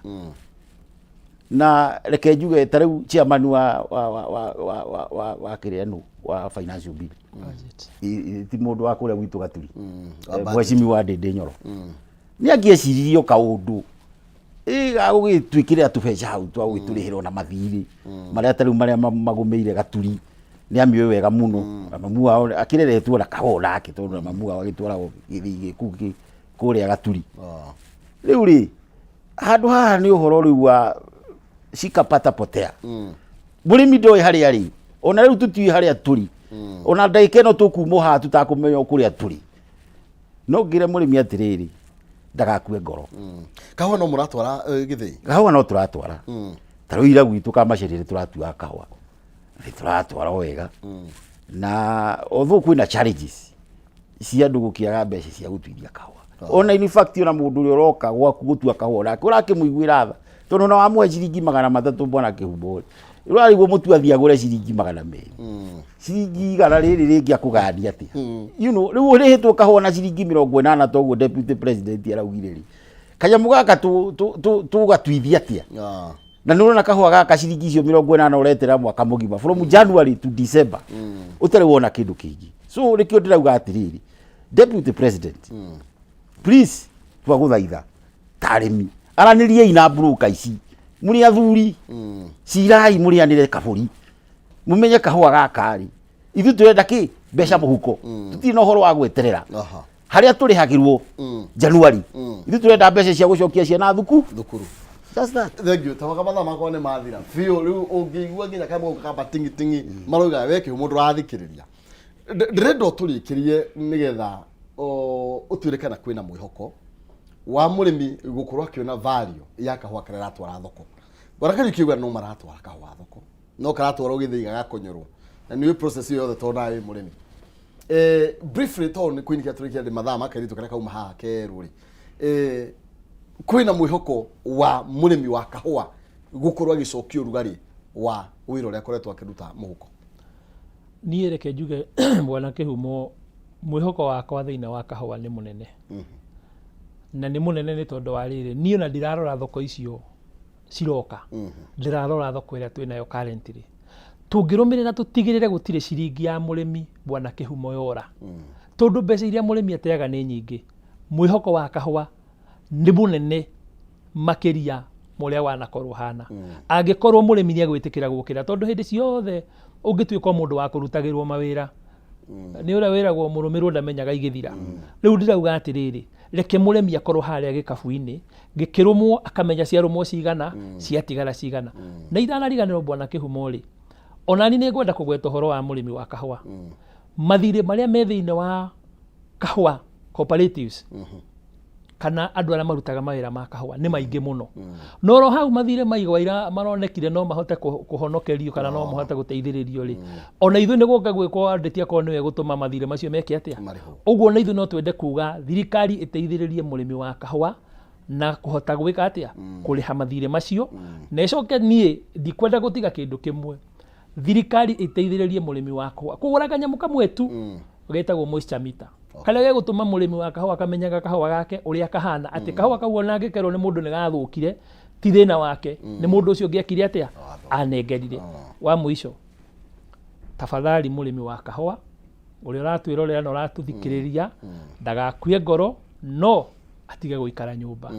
Na reke njuge ta rĩu chairman wa kĩrĩa nũ wa financial bill. Budget. Ti mũndũ wa kũrĩa gwitũ Gaturi. Wa budget. Mheshimiwa Ndĩndĩ Nyoro. Nĩ angĩeciririe o kaũndũ gagũgĩtwĩkĩrĩra tũbeca hau twa gũgĩtũrĩhĩra ona mathirĩ marĩa ta rĩu marĩa magũmĩire Gaturi. Nĩ amĩũĩ wega mũno. Na mamu wao akĩreretwo na kahũa nake tondũ na mamu wao agĩtwaragwo gĩthii gĩkũu kũrĩa Gaturi. Rĩu rĩ, handũ haha nĩ ũhoro rĩu wa shika pata potea. Mũrĩmi ndoĩ harĩa arĩ, ona rĩu tũtiũĩ harĩa tũrĩ. Ona ndagĩka ĩno tũkumwo haha tũtakũmenya kũrĩa tũrĩ. No ngĩre mũrĩmi atĩrĩrĩ, ndagakue ngoro. Kahũa no mũratwara gĩthĩi? Kahũa no tũratwara. Ta rĩu ira gwitũ Kamacheria nĩ tũratuaga kahũa. Nĩ tũratwara wega. Na although kwĩna challenges cia andũ gũkĩaga mbeca cia gũtuithia kahũa. Ona in fact ona mũndũ ũrĩa ũroka gwaku gũtua kahũa nake ũrakĩmũiguĩra tha. Tondũ ona wamũhe ciringi 300 bwana Kĩhumo rĩ, ũrarigwo mũtu athiĩ agũre ciringi 200. Ciringi 100 rĩrĩ rĩngĩ akũgayania atĩa? You know, rĩu ũrĩhĩtwo kahũa na ciringi 80 toguo deputy president araugire rĩ. Kanyamũ gaka tũgatuithia atĩa? Na nĩ ũrona kahũa gaka ciringi icio 80 ũretera mwaka mũgima from January to December ũtarĩ wona kĩndũ kĩngĩ. So nĩkĩo ndĩrauga atĩrĩrĩ, deputy president, please twagũthaitha ta arĩmi, aranĩriei na broker ici, mũrĩ athuri, cirai mũrĩanĩre kabũri, mũmenye kahũa gaka rĩ, ithuĩ tũrenda kĩ mbeca mũhuko, tũtirĩ na ũhoro wa gweterera. Harĩa tũrĩhagĩrwo January, ithuĩ tũrenda mbeca cia gũcokia ciana thukuru. Just that. Thank you. Tawaga mathaa makwa nĩ mathira biũ. Rĩu ũngĩigua nginya kamwe kamba tingi tingi marauga we kĩhumo ndũrathikĩrĩria. Ndĩrenda ũtũrĩkĩrie nĩgetha ũtuĩre kana kwĩna mwĩhoko wa mũrĩmi gũkorwo akĩona value ya kahũa karĩa aratwara thoko. Bwana Kariuki auga no maratwara kahũa thoko no karatwarwo gĩthĩi gagakonyorwo na nĩ process ĩyo yothe tondũ nawe wĩ mũrĩmi. Briefly tondũ nĩ kũinĩkia tũrĩkia ndĩ mathaa ma kairĩtu karĩa kauma haha kerũ rĩ, kwĩna mwĩhoko wa mũrĩmi wa kahũa gũkorwo agĩcokia ũrugarĩ wa wĩra ũrĩa akoretwo akĩruta mũhuko? Niĩ reke njuge, bwana Kĩhumo, mwĩhoko wakwa thĩinĩ wa kahũa nĩ mũnene. Na nĩ mũnene nĩ tondũ wa rĩrĩ, niĩ ona ndirarora thoko icio ciroka, ndĩrarora thoko ĩrĩa twĩnayo currently. Tũngĩrũmĩrĩra tũtigĩrĩre gũtirĩ ciringi ya mũrĩmi, bwana Kĩhumo, yora, tondũ mbeca iria mũrĩmi ateaga nĩ nyingĩ, mwĩhoko wa kahũa nĩ mũnene makĩria ma ũrĩa wanakorwo hana angĩkorwo mũrĩmi nĩ egwĩtĩkĩra gũkĩra, tondũ hĩndĩ ciothe ũngĩtuĩka o mũndũ wa kũrutagĩrwo mawĩra nĩ ũrĩa wĩragwo mũrũmĩrwo ndamenyaga igĩthira. Rĩu ndĩrauga atĩrĩrĩ, reke mũrĩmi akorwo harĩa gĩkabu-inĩ gĩkĩrũmwo, akamenya ciarũmwo cigana, ciatigara cigana. Na itanariganĩrwo, bwana Kĩhumo rĩ, onani nĩ ngwenda kũgweta ũhoro wa mũrĩmi wa kahũa, mathirĩ marĩa me thĩinĩ wa kahũa cooperatives kana andũ arĩa marutaga mawĩra ma kahũa nĩ maingĩ mũno. No oro hau mathirĩ maigwa ira maronekire no mahote kũhonokerio kana no mahote gũteithĩrĩrio rĩ, ona ithuĩ nĩ gũka gwĩkwo audit akorwo nĩwe gũtũma mathirĩ macio meke atĩa. Marĩhwo. Ũguo na ithuĩ no twende kuga thirikari ĩteithĩrĩrie mũrĩmi wa kahũa na kũhota gwĩka atĩa, kũrĩha mathirĩ macio. Na ĩcoke, niĩ ndikwenda gũtiga kĩndũ kĩmwe, thirikari ĩteithĩrĩrie mũrĩmi wa kahũa kũgũra kanyamũ kamwe tu getagwo moisture meter, karĩa gegũtũma mũrĩmi wa kahũa akamenyaga kahũa gake ũrĩa kahana, atĩ kahũa kau ona angĩkerwo nĩ mũndũ nĩ gathũkire, ti thĩna wake, nĩ mũndũ ũcio ũngĩ ekire atĩa, anengerire. Wa mũico, tafadhali, mũrĩmi wa kahũa ũrĩa ũratwĩrorera na ũratũthikĩrĩria ndagakue ngoro, no atige gũikara nyũmba.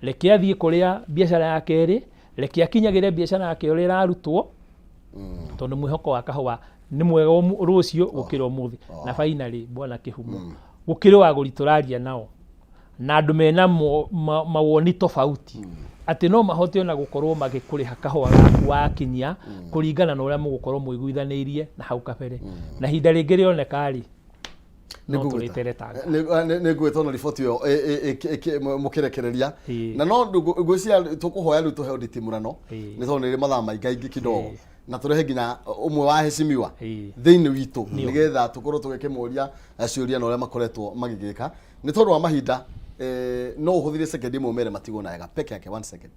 Reke athiĩ kũrĩa biacara yake ĩrĩ, reke akinyagĩre biacara yake ũrĩa ĩrarutwo, tondũ mwĩhoko wa kahũa nĩ mwega rũciũ gũkĩra ũmũthĩ. Na finally, bwana Kĩhumo, gũkĩrĩ agũri tũraria nao na andũ mena mawoni tofauti atĩ no mahote ona gũkorwo magĩkũrĩha kahũa gaku wakinyia kũringana na ũrĩa mũgũkorwo mũiguithanĩirie na hau kabere. Na ihinda rĩngĩ rĩoneka rĩ, no tũrĩteretanga. Nĩ ngwĩta ona riboti ĩyo mũkĩrekereria. Na no ngwĩciria tũkũhoya rĩu tũheo nditimũrano nĩ tondũ nĩ ĩrĩ mathaa maingaingĩ kidogo na tũrehe nginya ũmwe wa heshimiwa thĩinĩ witũ nĩgetha tũkorwo tũgĩkĩmũria ciũria na ũrĩa makoretwo magĩgĩka. Nĩ tondũ wa mahinda, no ũhũthĩre sekendi ĩmwe ũmere matigwo na wega peke yake, one second,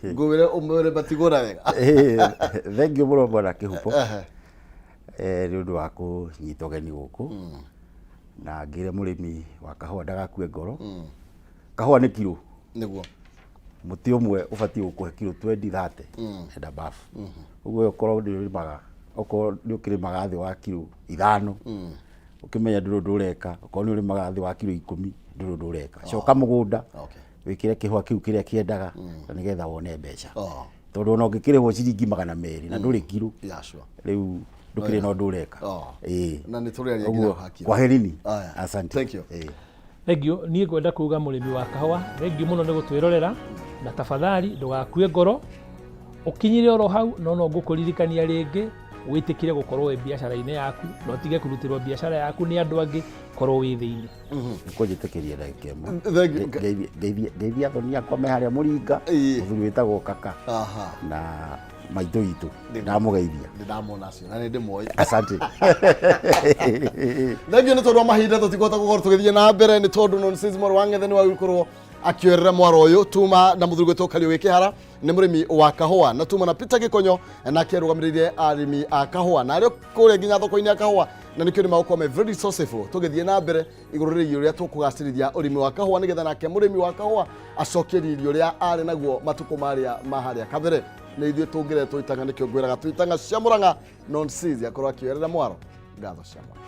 ngũwĩre ũmere matigwo na wega. Thank you mũno, bwana Kĩhupo, nĩ ũndũ wa kũnyita ũgeni gũkũ. Na ngĩre mũrĩmi wa kahũa ndagakue ngoro. Kahũa nĩ kiro. Mũtĩ ũmwe ũbatiĩ gũkũhe kiro 20, 30 and above. Ũguo okorwo nĩ ũrĩmaga, okorwo nĩ ũkĩrĩmaga thĩ wa kiro 5, ũkĩmenya ndũrĩ ũndũ ũreka. Okorwo nĩ ũrĩmaga thĩ wa kiro 10, ndũrĩ ũndũ ũreka. Coka mũgũnda, wĩkĩre kĩhũa kĩu kĩrĩa kĩendaga na nĩgetha wone mbeca, tondũ ona ũngĩkĩrĩhwo ciringi 200 na ndũrĩ kiro, rĩu ndũkĩrĩ na ũndũ ũreka. Na nĩ tũrĩaria nginya Ũguo, hakiri. Kwaherini. Aya. Asante. Thank you. Thank you. Niĩ ngwenda kuga mũrĩmi wa kahũa, thank you mũno nĩ gũtwĩrorera, na tafadhali ndũgakue ngoro, ũkinyire oro hau. No no ngũkũririkania rĩngĩ, wĩtĩkĩre gũkorwo wĩ biacara-inĩ yaku na ũtige kũrutĩrwo biacara yaku nĩ andũ angĩ, korwo wĩ thĩinĩ. Kũnjĩtĩkĩria ndagĩka ĩmwe. Thank you. Ngeithie athoni akwa me harĩa mũringa, mũthuri wĩtagwo kaka na maitũ witũ, ndamũgeithia. Nĩ ndamona acio na nĩ ndĩmoĩ. Asante. Thank you. Nĩ tondũ wa mahinda tũtikũhota gũkorwo tũgĩthiĩ na mbere, nĩ tondũ nonsense mwaro wa ng'ethe nĩ wagĩkorwo akĩoerera mwaro ũyũ. Tuma na mũthuri gwĩtwo Kariũ Gĩkĩhara, nĩ mũrĩmi wa kahũa, na tuma na Peter Gĩkonyo, nake arũgamĩrĩire arĩmi a kahũa na arĩ kũrĩa nginya thoko-inĩ ya kahũa, na nĩkĩo nĩ magũkorwo me very resourceful tũgĩthiĩ na mbere igũrũ rĩgiĩ ũrĩa tũkũgacĩrithia ũrĩmi wa kahũa, nĩgetha nake mũrĩmi wa kahũa acokie riri ũrĩa arĩ naguo matukũ marĩa ma harĩa kabere. Nĩ ithuĩ tũngĩretwo itanga, nĩkĩo ngwĩraga twĩ itanga cia Mũrang'a. Nonsense akorwo akĩoerera mwaro. Ngatho cia mwanya.